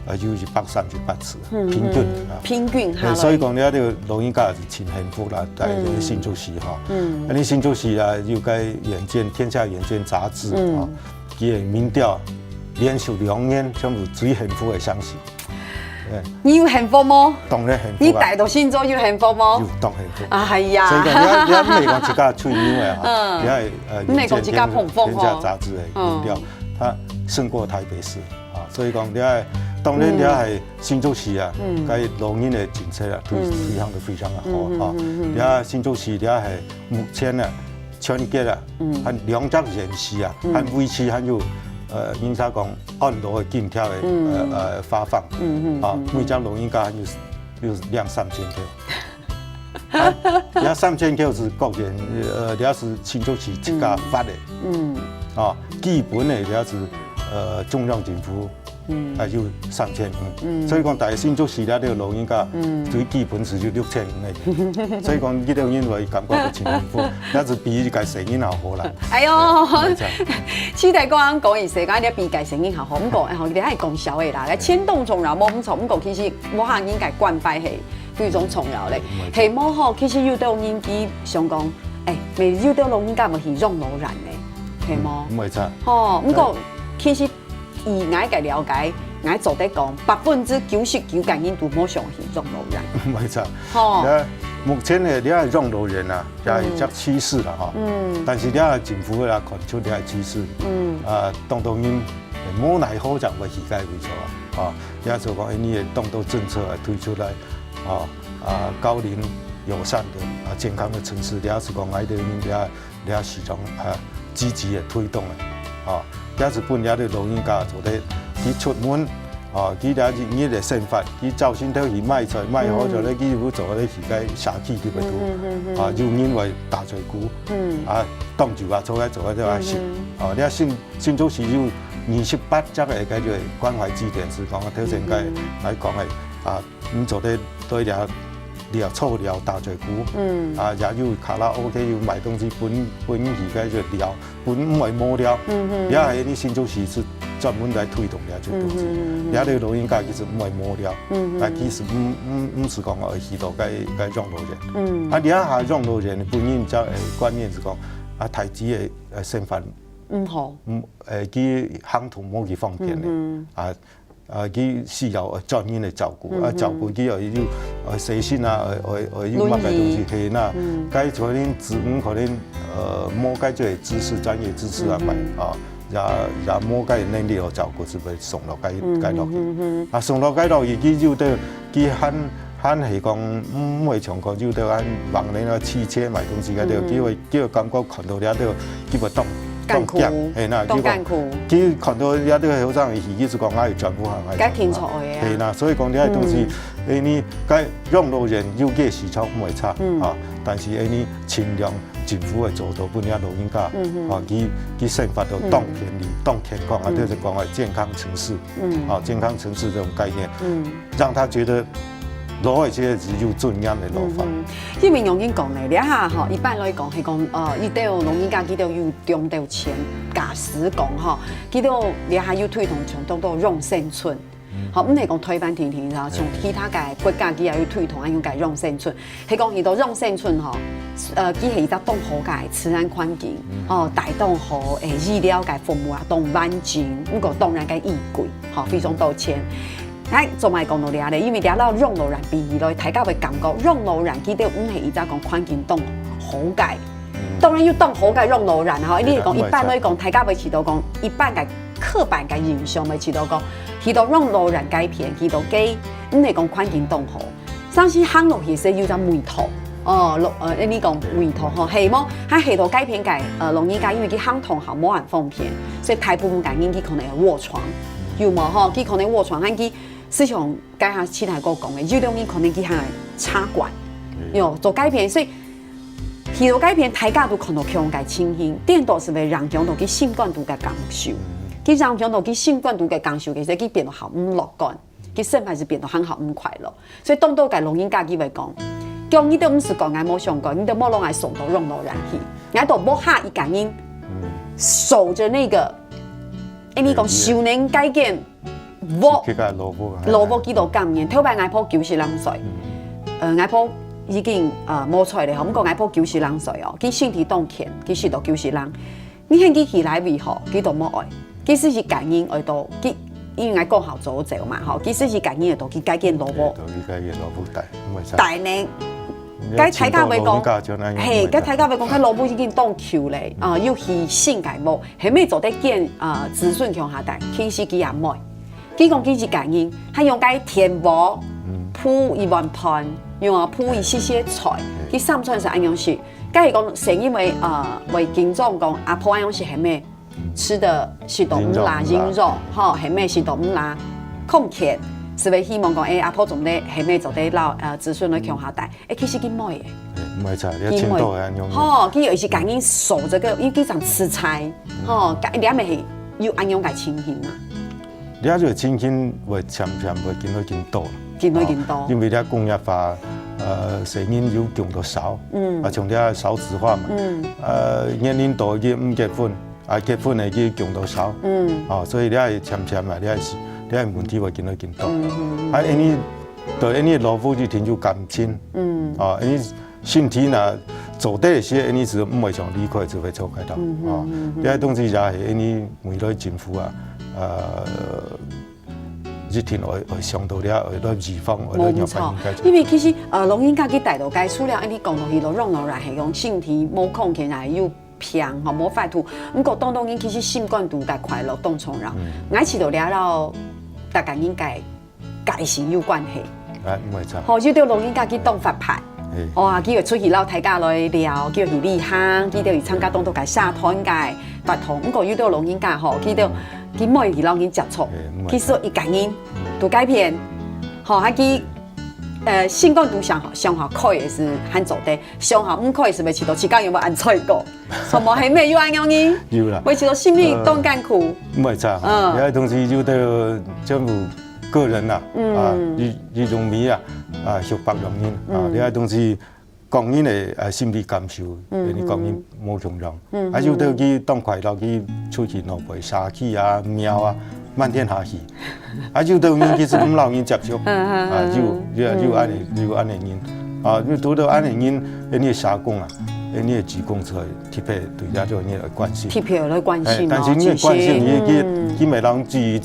啊，有一百三十八次，嗯，平均嗯，啊。平均下來。欸，所以講，你這个老人家係真幸福啦，在這个新竹市哈。嗯。啊，你新竹市啊，有个遠見，天下遠見雜誌哈，嗯。佢个民調連續兩年全部最幸福个城市。欸。你有幸福無？當然幸福啊。你戴到新竹有幸福無？有，當幸福。哎呀。所以講，你要，你要毋係講自家吹牛个哈，嗯。你要，呃，你毋係講自家捧捧吼。遠見天，天下雜誌个民調，嗯。它勝過台北市。 啊，所以講，這个，當然這个新竹市啊，嗯。該老人个政策啊，推，嗯。推行得非常个好，嗯，嗯，啊。嗯，嗯。這个新竹市這个目前啊，全國啊，嗯。還兩隻縣市啊，嗯。還維持還有，呃，人家講安老个津貼个，嗯。呃，呃，發放，嗯，嗯，啊，嗯，嗯。每隻老人家還有，有領三千塊。 啊，這三千塊係個人，呃，這係新竹市自家發个。嗯。啊，基本个這係，呃，中央政府，嗯。啊，有三千五。嗯。所以講，大家新竹市這个老人家，嗯。最基本係有六千五个。所以講，這个人會感覺到真幸福，這係比該細人還好啦。哎喲，對，對，對。期待講講一些，講你比該細人還好。毋過，哎，吼，你還講笑个啦，來，錢當重要，無毋著。毋過其實無閒應該關懷係 非常重要咧。嗯，無錯。係無吼，其實有兜人佢想講，欸，乜有兜老人家無去養老院呢，係無？嗯，無錯。吼，毋過，欸。其實以𠊎个了解，𠊎做得講，百分之九十九个人都無想去養老院。無錯。吼。該目前呢，這个養老院啊，也係一个趨勢啦，吼。嗯。但是這个政府也看出這个趨勢。嗯。啊，當多人無奈何正會去該位所啊，啊，也就講，因為當多政策啊推出來， 啊，啊，高齡友善个，啊，健康个城市，這係講𠊎兜人這，這市場，啊，積極个推動个，啊，這係分這个老人家做得去出門，啊，佢這一日个生活，佢朝晨頭去買菜，買好之後咧，嗯。佢又做得去該社區裡背肚，嗯，嗯，嗯，嗯。啊，有人會打嘴鼓，嗯。啊，當晝啊，坐該坐該就愛食，嗯，嗯。啊，這新，新竹市有二十八隻个該个關懷據點，係講頭先該嗯，嗯。來講个，啊， 你做得對這，這坐尞打嘴鼓，嗯。啊，也有卡拉OK，有賣東西分，分佢个就尞，分毋會無聊。嗯哼。也係你新竹市係專門來推動這種東西。嗯哼，嗯哼。這个老人家其實毋會無聊，嗯哼。啊，其實毋，毋，毋係講愛去到該，該養老院。嗯。啊，這下養老院本人个，呃，觀念係講，啊，大家个，呃，生活，嗯，好。嗯，呃，佢行動無幾方便个，嗯哼。啊， 啊，佢需要，呃，專人个照顧，啊，嗯哼。照顧佢愛有，呃，洗身啊，愛，愛，愛有麼个東西，輪椅。係啦。嗯。該可能子女可能，呃，無該種知識，專業知識啊，嗯哼。買，啊，也，也無該能力去照顧，係會送落該，嗯哼，該落去。嗯哼。啊，送落該落去，佢有兜，佢還，還係講，嗯，毋會像講，有兜還忙咧啊，騎車買東西該兜，嗯哼。佢會，佢會感覺看到這兜，佢會當 艱苦，當驚，係啦，當艱苦。佢講，佢看到這兜後生个戲，佢就講，哎，全部行，哎，該停出來啊。係啦，所以講這个東西，嗯。哎，你該養老院有个市場毋會差，嗯。啊，但是哎，你盡量政府會做到分這老人家，嗯哼。啊，佢，佢生活到當便利、嗯。當健康啊，嗯。就是講啊，健康城市，嗯。啊，健康城市這種概念，嗯。讓他覺得老个時節係有尊嚴个老法。嗯哼。因為楊英講呢，這下吼，一般來講係講，呃，一兜老人家佢兜有 中到錢，假使講吼，佢兜這下有推動像當多養生村，嗯。吼，毋係講台灣定定，然後像其他个國家佢也有推動，啊，用个養生村。係講佢兜養生村吼，呃，佢係一隻當好个自然環境，嗯。吼，帶當好，誒，醫療个服務啊，當完整，毋過當然个貴，吼，非常多錢。來，做麼講到這咧？因為這摎養老院比起來，大家會感覺養老院佢兜毋係一隻講環境當好个， 當然有當好个養老院吼，你講一般來講，大家會試著講一般个刻板个印象，會知道講，去到養老院該片，去到該，毋係講環境當好，上去行落去係有隻尾道，哦，落，呃，你講尾道吼，係無？還係到該片个，呃，老人家，因為佢行動較無恁方便，所以大部分个人佢可能會臥床，有無吼？佢可能臥床，還佢就像該下七大哥講个，有兜人可能佢還會插管，有做該片，所以 去到該片，大家都看到共樣个情形，顛倒係會影響到佢心肝肚个感受。佢影響到佢心肝肚个感受，其實佢變到較毋樂觀，佢生活係變到還較毋快樂。所以當多个老人家佢會講，講你都毋使講，𠊎無相干，你都莫摎𠊎送到養老院去，𠊎都無下一个人守著那個，哎，你講守等該間屋。 去个蘿蔔，蘿蔔幾多感恩？頭擺𠊎婆九十零歲，呃，𠊎婆已經，呃，無在了吼，毋過𠊎婆九十零歲哦，佢身體當健，佢食到九十零。你喊佢起來為何？佢都無愛。佢係一个人愛到，佢，因為𠊎講好走走嘛吼，佢係一个人愛到，佢該間蘿蔔，到佢該間蘿蔔帶，毋會差。帶呢？該大家會講，嘿，該大家會講，該蘿蔔已經當舊咧，啊，又起新个屋，係毋係做得見，啊，子孫共下帶，其實佢也毋愛。 佢講佢一个人，還用該田禾鋪一碗飯，用啊鋪一息息菜，佢三餐係恁樣食。該係講，係因為，呃，會緊張講阿婆恁樣食係毋係，食到食到毋罅營養，吼，係毋係食到毋罅康健，係會希望講，哎，阿婆做得係毋係做得摎，呃，子孫來共下帶。 哎，其實佢毋會个。哎，毋會差，你要聽到个恁樣。吼，佢有一些感應手這個，因為佢常食菜，吼，該你還沒有恁樣个情形嘛？你這個情形會漸漸會緊來緊多。緊來緊多。哦，因為你工業化，呃，細人又降到少，嗯。啊，像你少子化嘛，嗯。呃，年齡大个毋結婚，啊，結婚个又降到少，嗯。哦，所以你愛漸漸啊，你愛，你愛問題會緊來緊多。嗯哼。啊，因為 對，恁呢老夫就挺有感情。嗯。哦，恁呢身體呢，做得个事，恁呢係毋會想離開，就會做開到。嗯哼，哦，嗯哼。這東西也係恁呢未來政府啊，呃，一定會，會想到了，會來預防，會來仰般應該做。無錯，因為其實，呃，老人家佢帶到該，除了恁呢講落去，老人老人係講身體無康健，也有病吼，無法度。毋過當當然，其實心肝肚个快樂當重要。嗯。𠊎試到了，大家應該 个性有關係。哎，毋會差。吼，有兜老人家佢當活潑，嘿。哇，佢會出去摎大家來尞，佢會去旅行，佢就會參加當多个社團个活動。毋過有兜老人家吼，佢就，佢毋會去摎人接觸，嘿，毋會差。其實一个人，嗯。在該片，吼，還佢，呃，心肝肚想好，想好開个係還做得，想好毋開个係毋係試到自家有無恁衰過？ 什麼係無有恁樣呢？有啦。為著心裡當艱苦。呃，毋會差，嗯。這个東西有兜全部個人啦，嗯。啊，一，一種味啊，啊，俗白種人啊，嗯。這个東西講人个，啊，心理感受，嗯，跟你講人無共樣。嗯。啊，有兜佢當快樂，佢出去外背社區啊、廟啊， 滿天下去。啊，有兜人其實毋摎人接觸，嗯，嗯，啊，嗯，有，有，有恁呢，嗯。有恁呢人。啊，你堵到恁呢人，恁呢社工啊，恁呢志工就會特別對這種人來關心。特別來關心哦，哎，但是你个關心，真是，你，嗯。佢，佢毋會人拒於，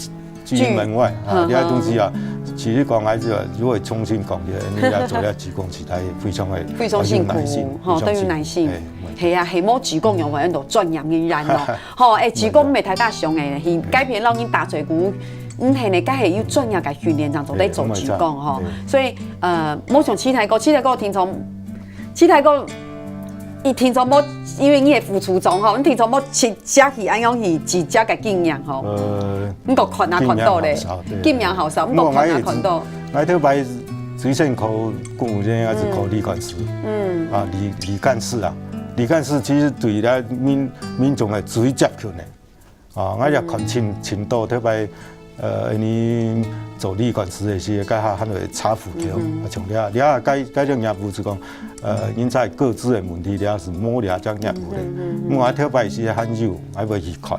拒於門外啊，拒，這東西啊，嗯。其實講來這，如果重新講起來，你要做這志工，實在非常的，非常辛苦，啊，有耐心，吼，非常辛苦。都有耐心。哎，係啊，係無志工，有無人都專業人員咯。 吼，哎，志工毋係大家想个，去該片摎人打嘴鼓，毋係呢，該係有專業个訓練，正做得做志工吼。對。所以，呃，無像七大哥，七大哥聽說，七大哥，佢聽說無，因為你係副處長吼，你聽說無直接去恁樣去直接个經驗吼。呃，毋過看啊看到咧，經驗較少，對。經驗較少，毋過看啊看到。𠊎頭擺最先考公務員還係考理監事，嗯。啊，理，理監事啊，理監事其實對咱民，民眾个最接近个。 啊，𠊎也看盡，盡多，特別，呃，你做理監事个時，該下還會查戶口，嗯哼。啊，像這，這該，該種業務係講，呃，人在各自个問題，這係無這種業務个。嗯哼，嗯哼。𠊎頭擺時還有，還會去看。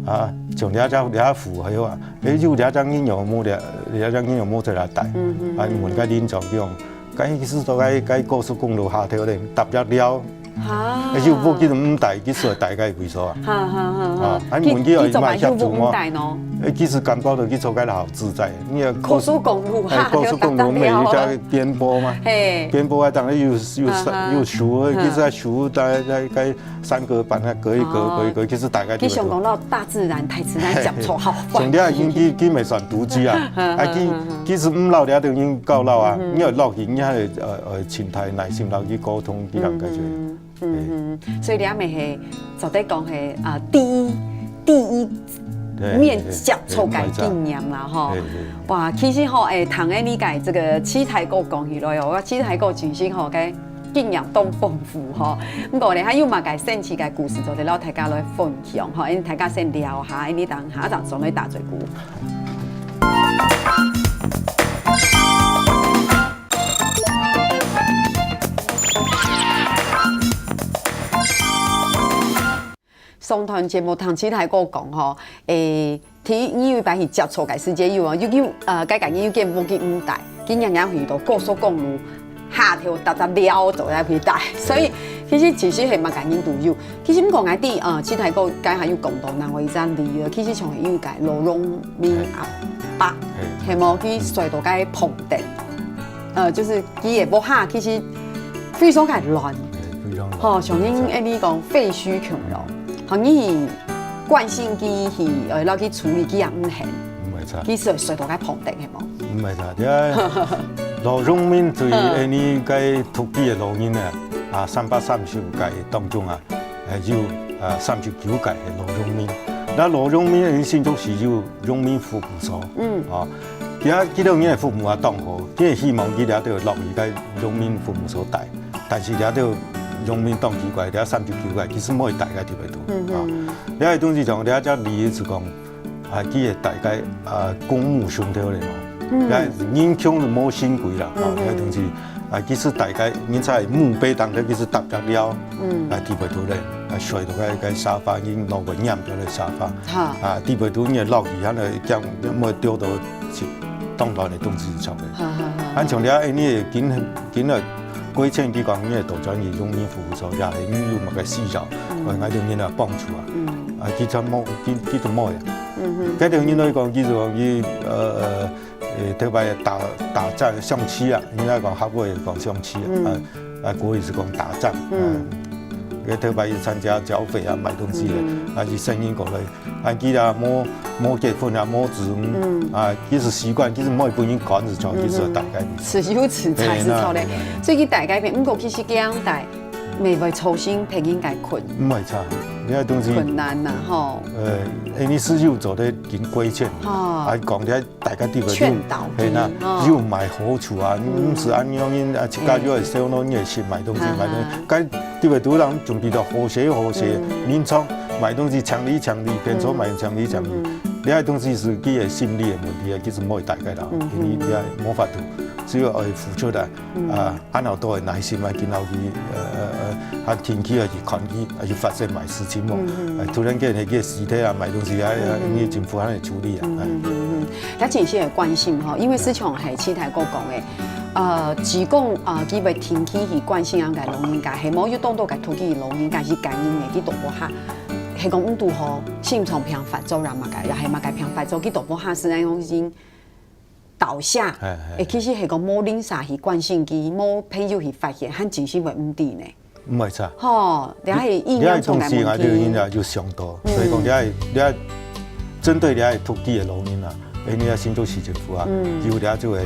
啊，像這種，這戶口啊，誒，有這種人有無這，這種人有無在那帶？嗯哼，啊，問該鄰長講，該意思到該，該高速公路下頭咧，搭了了，啊。而且屋其實毋大，其實大概位所啊。哈哈哈哈。啊，啊，你問佢，佢做麼个又毋大喏？誒，其實感覺到佢坐該好自在，你看高速公路，誒，高速公路毋係有隻邊坡嘛？嘿。邊坡啊，當然有，有，啊哈。有樹，啊。其實樹大概，大概三隔板啊，隔一隔，啊。隔一隔，其實大概就會到。佢想講到大自然，大自然接觸好。重點已經，佢，佢毋係算獨居啊，啊，佢，佢係毋老了，都已經夠老啊，你愛落去，你還得，呃，呃，請他耐心，然後去溝通，去了解。嗯哼。 嗯哼，所以你也毋係做得講係，啊，第一，第一面接觸个經驗啦，吼。對，對，對。哇，其實吼，誒，聽了你个這個七台哥講起來哦，我七台哥真係吼，个經驗當豐富吼。毋過呢，還有麼个神奇个故事，做得摎大家來分享吼，因為大家先尞下，因為等下一站上來打嘴鼓。 上段節目聽七台哥講吼，誒，第一擺去接觸个時節有啊，又，又，呃，該个人又見無幾毋大，佢娘娘去到高速公路，下頭搭搭了走來回帶，所以其實，其實係麼个人都有。 其實毋過𠊎知，呃，七台哥該下有講到另外一隻例啊，其實像係有个羅榮民阿伯，嘿。係無？佢睡到該棚頂，呃，就係佢个屋下其實非常个亂，嘿，非常亂。吼，像恁樣講廢墟窮咯，吼，你慣性佢去，呃，摎佢處理佢也毋肯，毋會差。佢睡，睡到該棚頂係無？毋會差，這羅榮民對，啊。𠊎等該土地个老人啊，啊，三百三十屆當中啊， 誒，有，啊，三十九屆个羅榮民。該羅榮民个新竹市有榮民服務所，嗯。啊，佢，佢兜人个服務也當好，佢希望佢這兜落去該榮民服務所戴，但是這兜榮民當奇怪，這三十九屆其實無戴該特別多，嗯哼。啊，這个東西講，這隻例子講， 啊，佢个大概，啊，公墓上頭咧吼，嗯。該人窮就無神鬼啦，吼，嗯，嗯。該東西，啊，其實大概人在墓碑當中，其實搭搭了，嗯。啊，地位都咧，啊，睡到該，該沙發，已經老个黏到該沙發，哈。啊，地位都你落去，佢个講，莫丟到是當多个東西上來。哈，哈，哈。啊，像了，誒，你个今，今个 規定佢講，你个杜專業榮民服務所，也係你有麼个需要，嗯。𠊎，𠊎就人來幫助啊。嗯。啊，佢就無，佢，佢就無呀。嗯哼。該條人來講，佢就講佢，呃，呃，呃，特別打，打仗，相欺啊，人家講客話講相欺啊，嗯。啊，啊，國語係講打仗，嗯。啊，佢特別去參加剿匪啊，買東西个，嗯。啊，去聲音過來， 恁佢啦，無，無結婚啊，無子女，嗯。啊，其實習慣，其實無分人趕，就像其實大概。嗯哼。自由自在，係，係，係。所以佢大概變，毋過其實這樣大，乜會造成別人个困，毋會差，你个東西，困難吶，吼。呃，因為係有做得緊規勸，哦。啊，講起來大家都會勸導佢，係啦，哦。又買好處啊，嗯。毋係恁樣，啊，自家又會燒腦，你會去買東西，哈哈。買東西，該 特別都人準備到好勢好勢，嗯。眠床買東西，強力強力，便所買強力強力。嗯。這个東西係佢个心理个問題啊，其實無大个啦，嗯哼。因為這無法度，只有愛付出來，嗯。啊，恁好多个耐心啊，今後去，呃，呃，呃，還定期啊去看佢，啊，去發生麼事情無？嗯哼。啊，突然間，佢个屍體啊，買東西啊，嗯哼。因為政府還會處理啊，嗯哼，嗯哼。也真係會關心吼，因為就像係七台哥講个， 呃，只講，呃，佢會定期去關心恁个老人家，係無有當多个土地老人家係感染个，佢都無下，係講毋堵好，心臟病發作啦麼个，也係麼个病發作，佢都無下，係恁樣已經倒下。係，係，係。誒，其實係講無鄰舍去關心佢，無朋友去發現，還真係會毋知呢。 毋會差。吼，這係應用上个問題。這个東西啊，就應該就想到，嗯。所以講，這个，這个針對這个土地个老人啊，誒，你个新竹市政府啊，嗯。有這種个，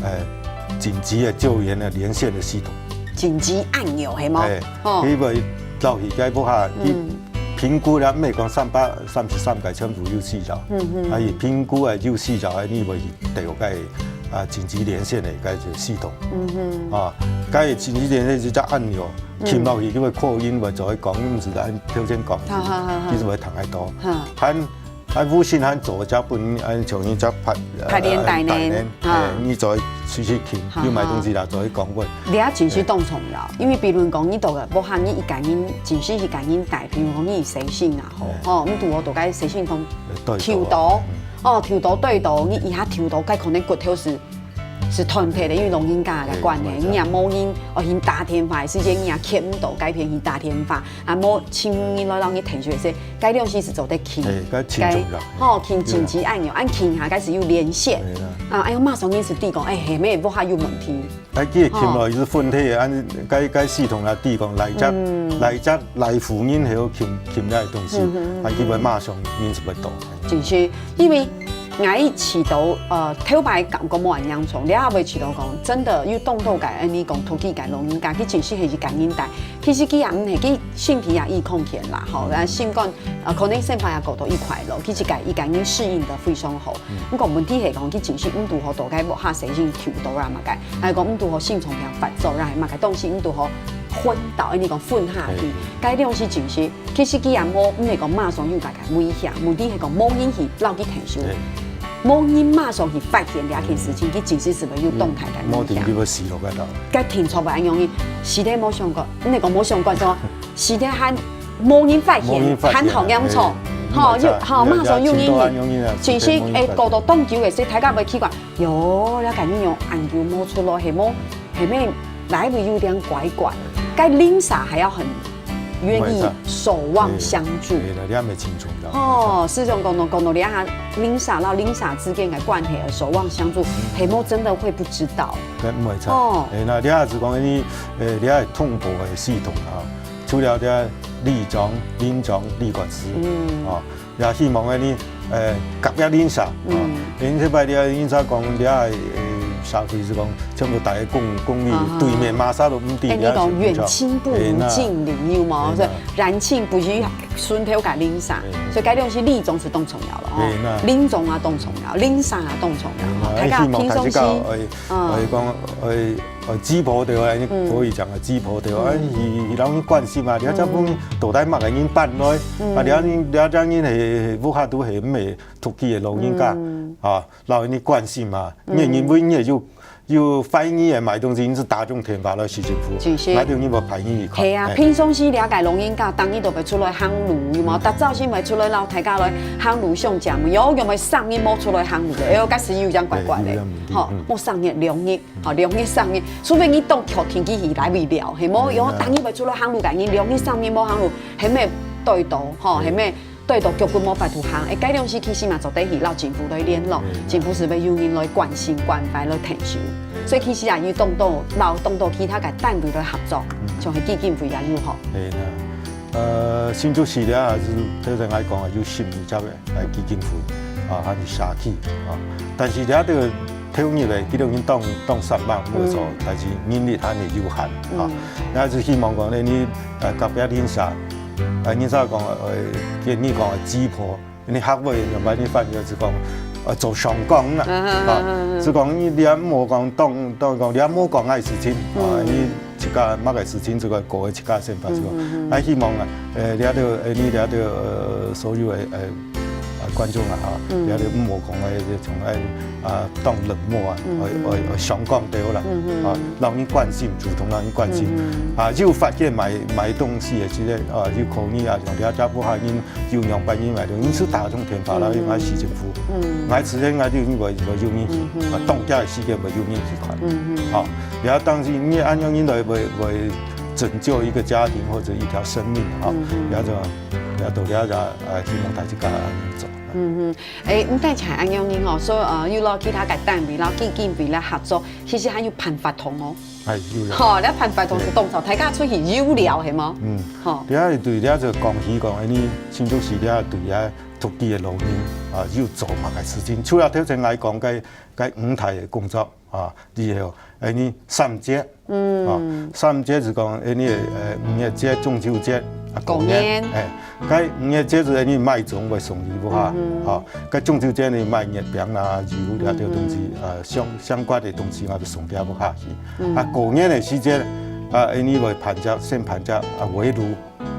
呃，緊急个救援个連線个系統。緊急按鈕，係無？誒，吼。佢會落去該屋下，佢嗯。評估了，毋係講三百三十三屆全部有需要，嗯哼。啊，佢評估个有需要，你會去調該，啊，緊急連線个該个系統。嗯哼。啊，該緊急連線就隻按鈕， 嗯。撳落去，佢會擴音，會做得講，毋係恁頭先講，好，好，好，好。其實會聽得到。好。還，還無線還做隻分，恁像一隻白，白連帶呢，白連，哈。誒，你做得隨時撳，好，有麼東西啦，好。做得講話。這真係當重要，因為比如講，你到个屋下，你一個人，真係一個人帶，比如講你洗身啊，吼，誒。吼，你拄好到該洗身房，誒，對，抽到，嗯。哦，抽到對到，你一下抽到，該可能骨頭係係團體个，因為老人家个關係，嘿，無錯。你也無人，哦，去打電話，時間你也牽毋到，該片去打電話，啊，無請人來摎你𢯭手个，該量時係做得輕，嘿，該輕鬆啦，該，吼，輕，嘿，緊急按鈕，按輕下，該係有連線，嘿啦。啊，哎喲，馬上人係知講，哎，係毋係屋下有問題？哎，佢个輕落，吼。佢係分體个，按該，該系統啊，知講哪隻，嗯。哪隻來福音，還有輕，輕个東西，嗯哼，嗯哼。啊，佢會馬上人就會到。就是因為 𠊎試著，呃，頭擺感覺無恁嚴重，了後尾試著講，真的有當多个，恁呢講，獨居个老人家，佢真實係一個人帶，其實佢也毋係，佢身體也已康健啦，吼，啊，心肝，呃，可能生活也過到已快樂，佢自家一個人適應得非常好。嗯。毋過問題係講，佢真實毋堵好到該屋下細人抽到啦嘛該，還有講毋堵好心臟病發作啦，嘛該東西毋堵好昏倒，恁呢講昏下去，嘿。該量時真實 其實佢也無，毋係講馬上有大个危險，問題係講無人去摎佢𢯭手，對。無人馬上去發現這件事情，嗯。佢真實係會有當大个影響。無定佢會死落該度。該聽說會恁樣，實在無想過，毋係講無想過，說實在還無人發現，無人發現，還好嚴重，嘿，吼，又，吼，馬上有人去，真實會過到當久个，所以大家會奇怪，喲，這個人樣恁久無出來，係無，係無哪位有點怪怪，該鄰舍還要很 願意守望相助。對，對，這樣會清楚的。哦，係恁講到，講到這下，鄰舍摎鄰舍之間个關係，守望相助，嗯。係無真的會不知道。對，毋會差。哦。哎，該這下係講，因為，呃，這下通報个系統啊，除了這里長、鄰長、里管事，嗯。哦， 也希望恁呢，呃，隔壁鄰舍，嗯。啊，因為這擺這鄰舍講，這，呃，社區係講，全部大家公，公寓，啊哈。對面麼儕都毋知，哎，你講這係遠親不如近鄰，哎，那，有無？哎，那。所以遠親不如順頭个鄰舍，哎。所以該量時里長係當重要了，吼。哎，那。鄰長啊當重要，鄰舍啊當重要，哎，那。大家平常時，希望大家，哎，嗯。哎，講，哎， 呃，雞婆對啊，嗯。國語講个雞婆對啊，嗯。啊，佢，佢摎你關心啊，你這本到底麼个人搬來，嗯。啊，你，你這人係，係屋下都係毋係獨居个老人家，嗯。啊，摎你關心啊，嗯。你認為你有，有懷疑个麼个東西，你就打通電話來市政府，真係。𠊎兜人會派人去看。係啊，哎。平常時了解老人家，逐日都會出來行路，有無？嗯。逐朝晨會出來摎大家來行路上節目，有，有無三日無出來行路个？哎喲，該係有點怪怪个。哎，有點問題，吼，嗯。無三日兩日。 吼，兩日三日，除非你當確定佢係哪位了，係無？嗯，有，逐日會出來行路个人，兩日三日無行路，係毋係對到，吼，嗯。係毋係對到腳骨無法度行？哎，該量時其實嘛做得去摎政府來聯絡，嗯。政府係會有人來關心、關懷、來𢯭手。嗯。所以其實啊，有當多，摎當多其他个單位來合作，嗯。像係基金會也有吼。係啦。呃，新竹市了，還係頭先𠊎講个，有十二隻个，呃，基金會，啊，還有社區，啊。但是這兜 投入个，佢兜人當，當善良，無錯，嗯。但是人力還係有限，嗯。啊。也係希望講呢，你，呃，隔壁鄰舍，呃，人家講，呃，建議講个雞婆，你客話用白話翻譯係講，呃，做上工啦，啊，啊，啊，啊，啊。係講你，你也莫講當，當講，你也莫講愛事情，啊，嗯。你自家麼个事情，自家過自家生活就好。嗯，嗯，嗯。啊，希望啊，呃，這兜，呃，你這兜，呃，所有个，呃， 啊，觀眾啊，哈，嗯。了解毋好講个，像个，啊，當冷漠啊，嗯，愛，嗯。愛，愛相關對啦，嗯，嗯。啊，讓人關心，主動讓人關心。嗯，嗯。啊，有發現買，買東西个之類，啊，有可能啊，像這家屋下人有兩百人買東西，你係打通電話啦，嗯，嗯。用來市政府。嗯。買之前啊，就應該會有人去，嗯，嗯。啊，當家个時間會有人去看。嗯，嗯。啊，了當時你恁樣應該會，會拯救一個家庭或者一條生命啊，嗯，嗯。了解，了解，了解，呃，希望大家恁樣做。 嗯哼，誒，毋單淨恁樣呢吼，所以，呃，有摎其他个單位，摎基金會來合作，其實還有辦活動哦。哎，有啦。吼，這辦活動係當早，大家出去遊聊，係無？嗯。吼。這對這就講起講，恁呢，新竹市這對這獨居个老人啊，有做麼个事情？除了頭先來講个，个五大个工作啊，以後，恁呢三節，嗯。啊，三節就講，恁呢，呃，五月節、中秋節、啊，過年，過年。哎， 該五月節日呢，買粽會送禮物哈，嗯哼。啊，該中秋節呢，買月餅啦、油啦，嗯哼。這東西，呃，相，相關个東西，𠊎就送禮物下去。嗯。啊，過年个時節，啊，恁呢會辦隻，先辦隻，啊，圍爐。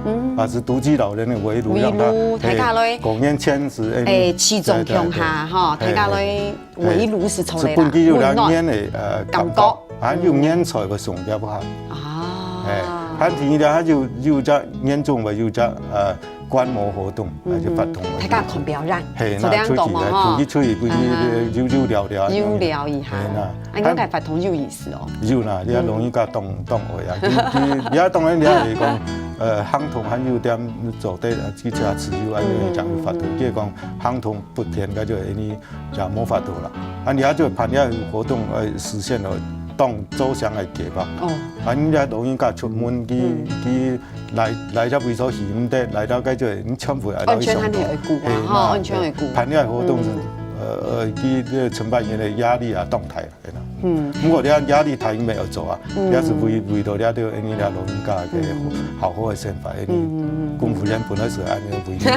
嗯。啊，係獨居老人个圍爐，圍爐，讓他，大家來，哎，過年前係，哎，哎，齊中共下，對，對，對。吼，大家來，哎，哎。 圍爐係坐來啦，係本地有兩年个，呃，感覺。感覺，還有年菜个送掉不下。啊。哎，還第二條，還有，有隻年中个，有隻，呃，观摩活动，嗯，啊，就发动。大家看表演，嘿，那出去，坐在那讲嘛，吼。出去，出去，不是，嗯，有，有聊聊，有聊一下。嘿，那，啊，应该发动有意思哦。有啦，你看老人家当，当会啊，其，其，你看当然你也是讲，呃，行动还有点做得，啊，去吃自由，啊，有人讲有法度，嗯，嗯，嗯。就是讲行动不便，那就因为也没法度啦。啊，你也就办了活动，呃，实现了当周详的计划。哦。啊，人家老人家出门去，嗯。去 来，来到位所去毋得，来到該就你全部來到一上班。安全還係愛顧啊，嘿，吼，那，安全愛顧。辦理活動是，嗯。呃，呃，佢這个承辦員的壓力啊，當大啦，嘿啦。嗯。不過你看壓力大，佢也愛做啊，嗯。也是為，為了這个，因為這老人家个，嗯。好好个生活，因為，嗯，嗯，嗯。公務員本來是按呢為主。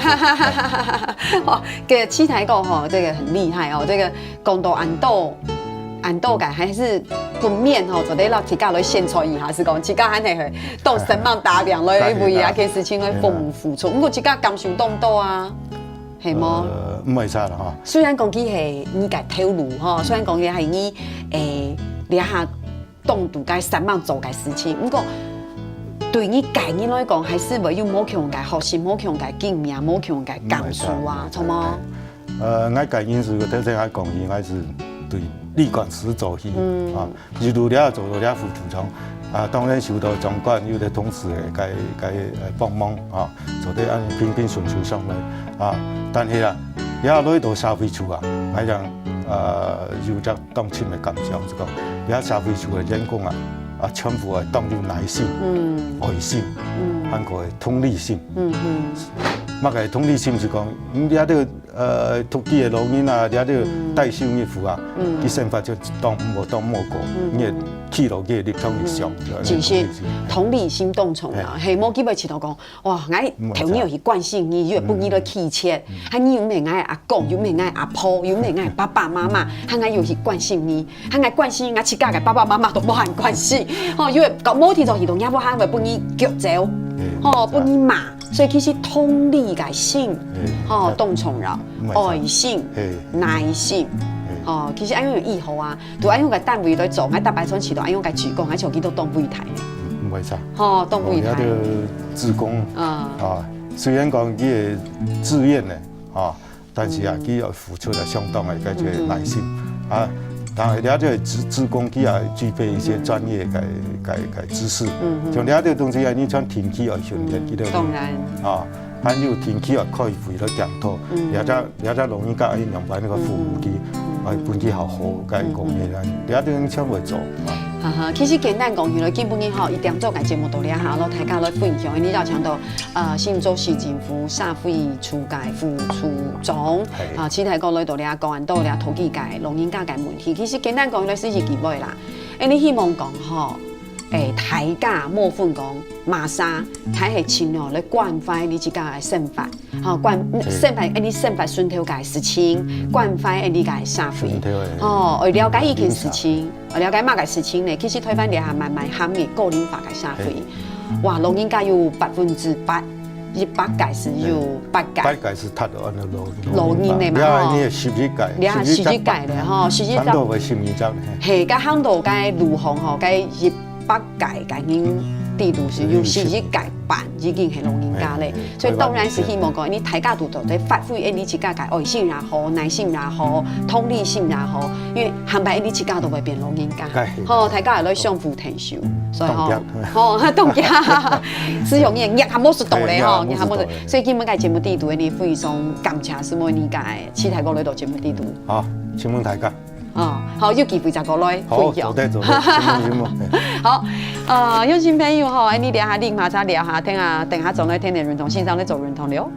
哦，這个七台講吼，這个很厲害哦，這个 講到恁多，恁多个，還係不免吼，做得摎自家來宣傳一下，係講自家還係當生猛打拚來為這个事情來付，付出。毋過自家感受當多啊，係無？呃，毋會差啦吼。雖然講佢係你个頭路吼，雖然講佢係你，誒，這下當拄个生猛做个事情，毋過對你個人來講，還係會有無共个學習、無共个經驗、無共个感受啊，著無？ 呃，𠊎個人是頭先𠊎講起，𠊎是對旅館師做起，嗯。啊，一路了做到了副處長，啊，當然受到長官有个同事个，个，个，呃，幫忙，啊，做得恁平平順順上來，啊，但係啊，了來到社會處啊，𠊎講，呃，有隻當深个感想，就講，了社會處个員工啊，啊，全部啊，當有耐心、嗯。愛心，嗯。還過同理心。嗯哼。麼个同理心是講，嗯，了這个 呃，獨居个老人啊，這个帶小人婦啊，嗯。佢生活就當無，當無過，嗯。你个氣落去，你當會想，嗯。就係同理心。其實同理心當重要，嘿。係，無機會試著講，哇，𠊎頭日有去關心你，又會分你來氣切，嗯。還你又毋係𠊎阿公，又毋係𠊎阿婆，又毋係𠊎爸爸媽媽，還𠊎有去關心你，還𠊎關心𠊎自家个爸爸媽媽都無閒關心，吼，又會搞無提早去到，也無還會分你逐走，嘿，吼，分你罵。 所以其實同理个心，嘿，吼，當重要，嗯，愛心、嘿，耐心，嘿。吼，其實恁樣有意義啊，對恁樣个單位來做，𠊎逐擺上去都恁樣个志工，𠊎想佢都當偉大呢。嗯，毋會差。吼，當偉大。哦，了這个志工，嗯。啊，雖然講佢个志願呢，啊， 但是啊，嗯。佢愛付出了相當个，个這个耐心。嗯。啊，當然，了這个志，志工佢也具備一些專業个，个，个知識。嗯，嗯。像了這个東西啊，你像定期愛訓練，嗯，佢都，當然。啊，還有定期愛開會來檢討，嗯。了這，了這老人家愛仰般个服務佢，嗯。愛分佢好好个供應啊，嗯，嗯。了這个全部做。啊。哈哈，其實簡單講起來，今晡日吼，一點鐘个節目到這下，摎大家來分享，你邀請到 呃，新竹市政府社會處个副處長，嘿。啊，七台講來到這講，到這討論个老人家个問題。其實簡單講，來是一句話啦。誒，你希望講吼，誒，大家無分講麼儕，大家盡量來關懷你自家个生活，吼，關，嘿。生活，誒，你生活上頭个事情，關懷誒你个社會，上頭个吼，愛了解一件事情。 了解麼个事情呢？其實臺灣這下慢慢行入高齡化个社會，嘿。哇，老人家有百分之八，一百个係有八个。八个係讀到安到老，老人个嘛，吼。了，你十一个，這下十一个咧，吼，十一个。差不多會十二隻，嘿。嘿，該行到該路項吼，該一百个个人底肚係有十一个半已經係老人家咧。嘿，嘿。 所以當然係希望講，你大家都做得發揮，誒，你自家个愛心也好，耐心也好，同理心也好，因為下擺你自家都會變老人家，哎。吼，大家也來相互添手，所以吼，當然。吼，當然，使用你个額還無使到咧，吼，嘿，額還無使到咧。額還無使到咧。所以今晡日个節目底肚，你非常感謝，係無你个七台哥來到節目底肚。好，請問大家。 哦，好，有機會再過來分享。好，做得，做得，承蒙，承蒙。好，呃，鄉親朋友吼，恁呢這下你嘛再聊下，聽下，等下轉來聽聽運動先生咧做運動了。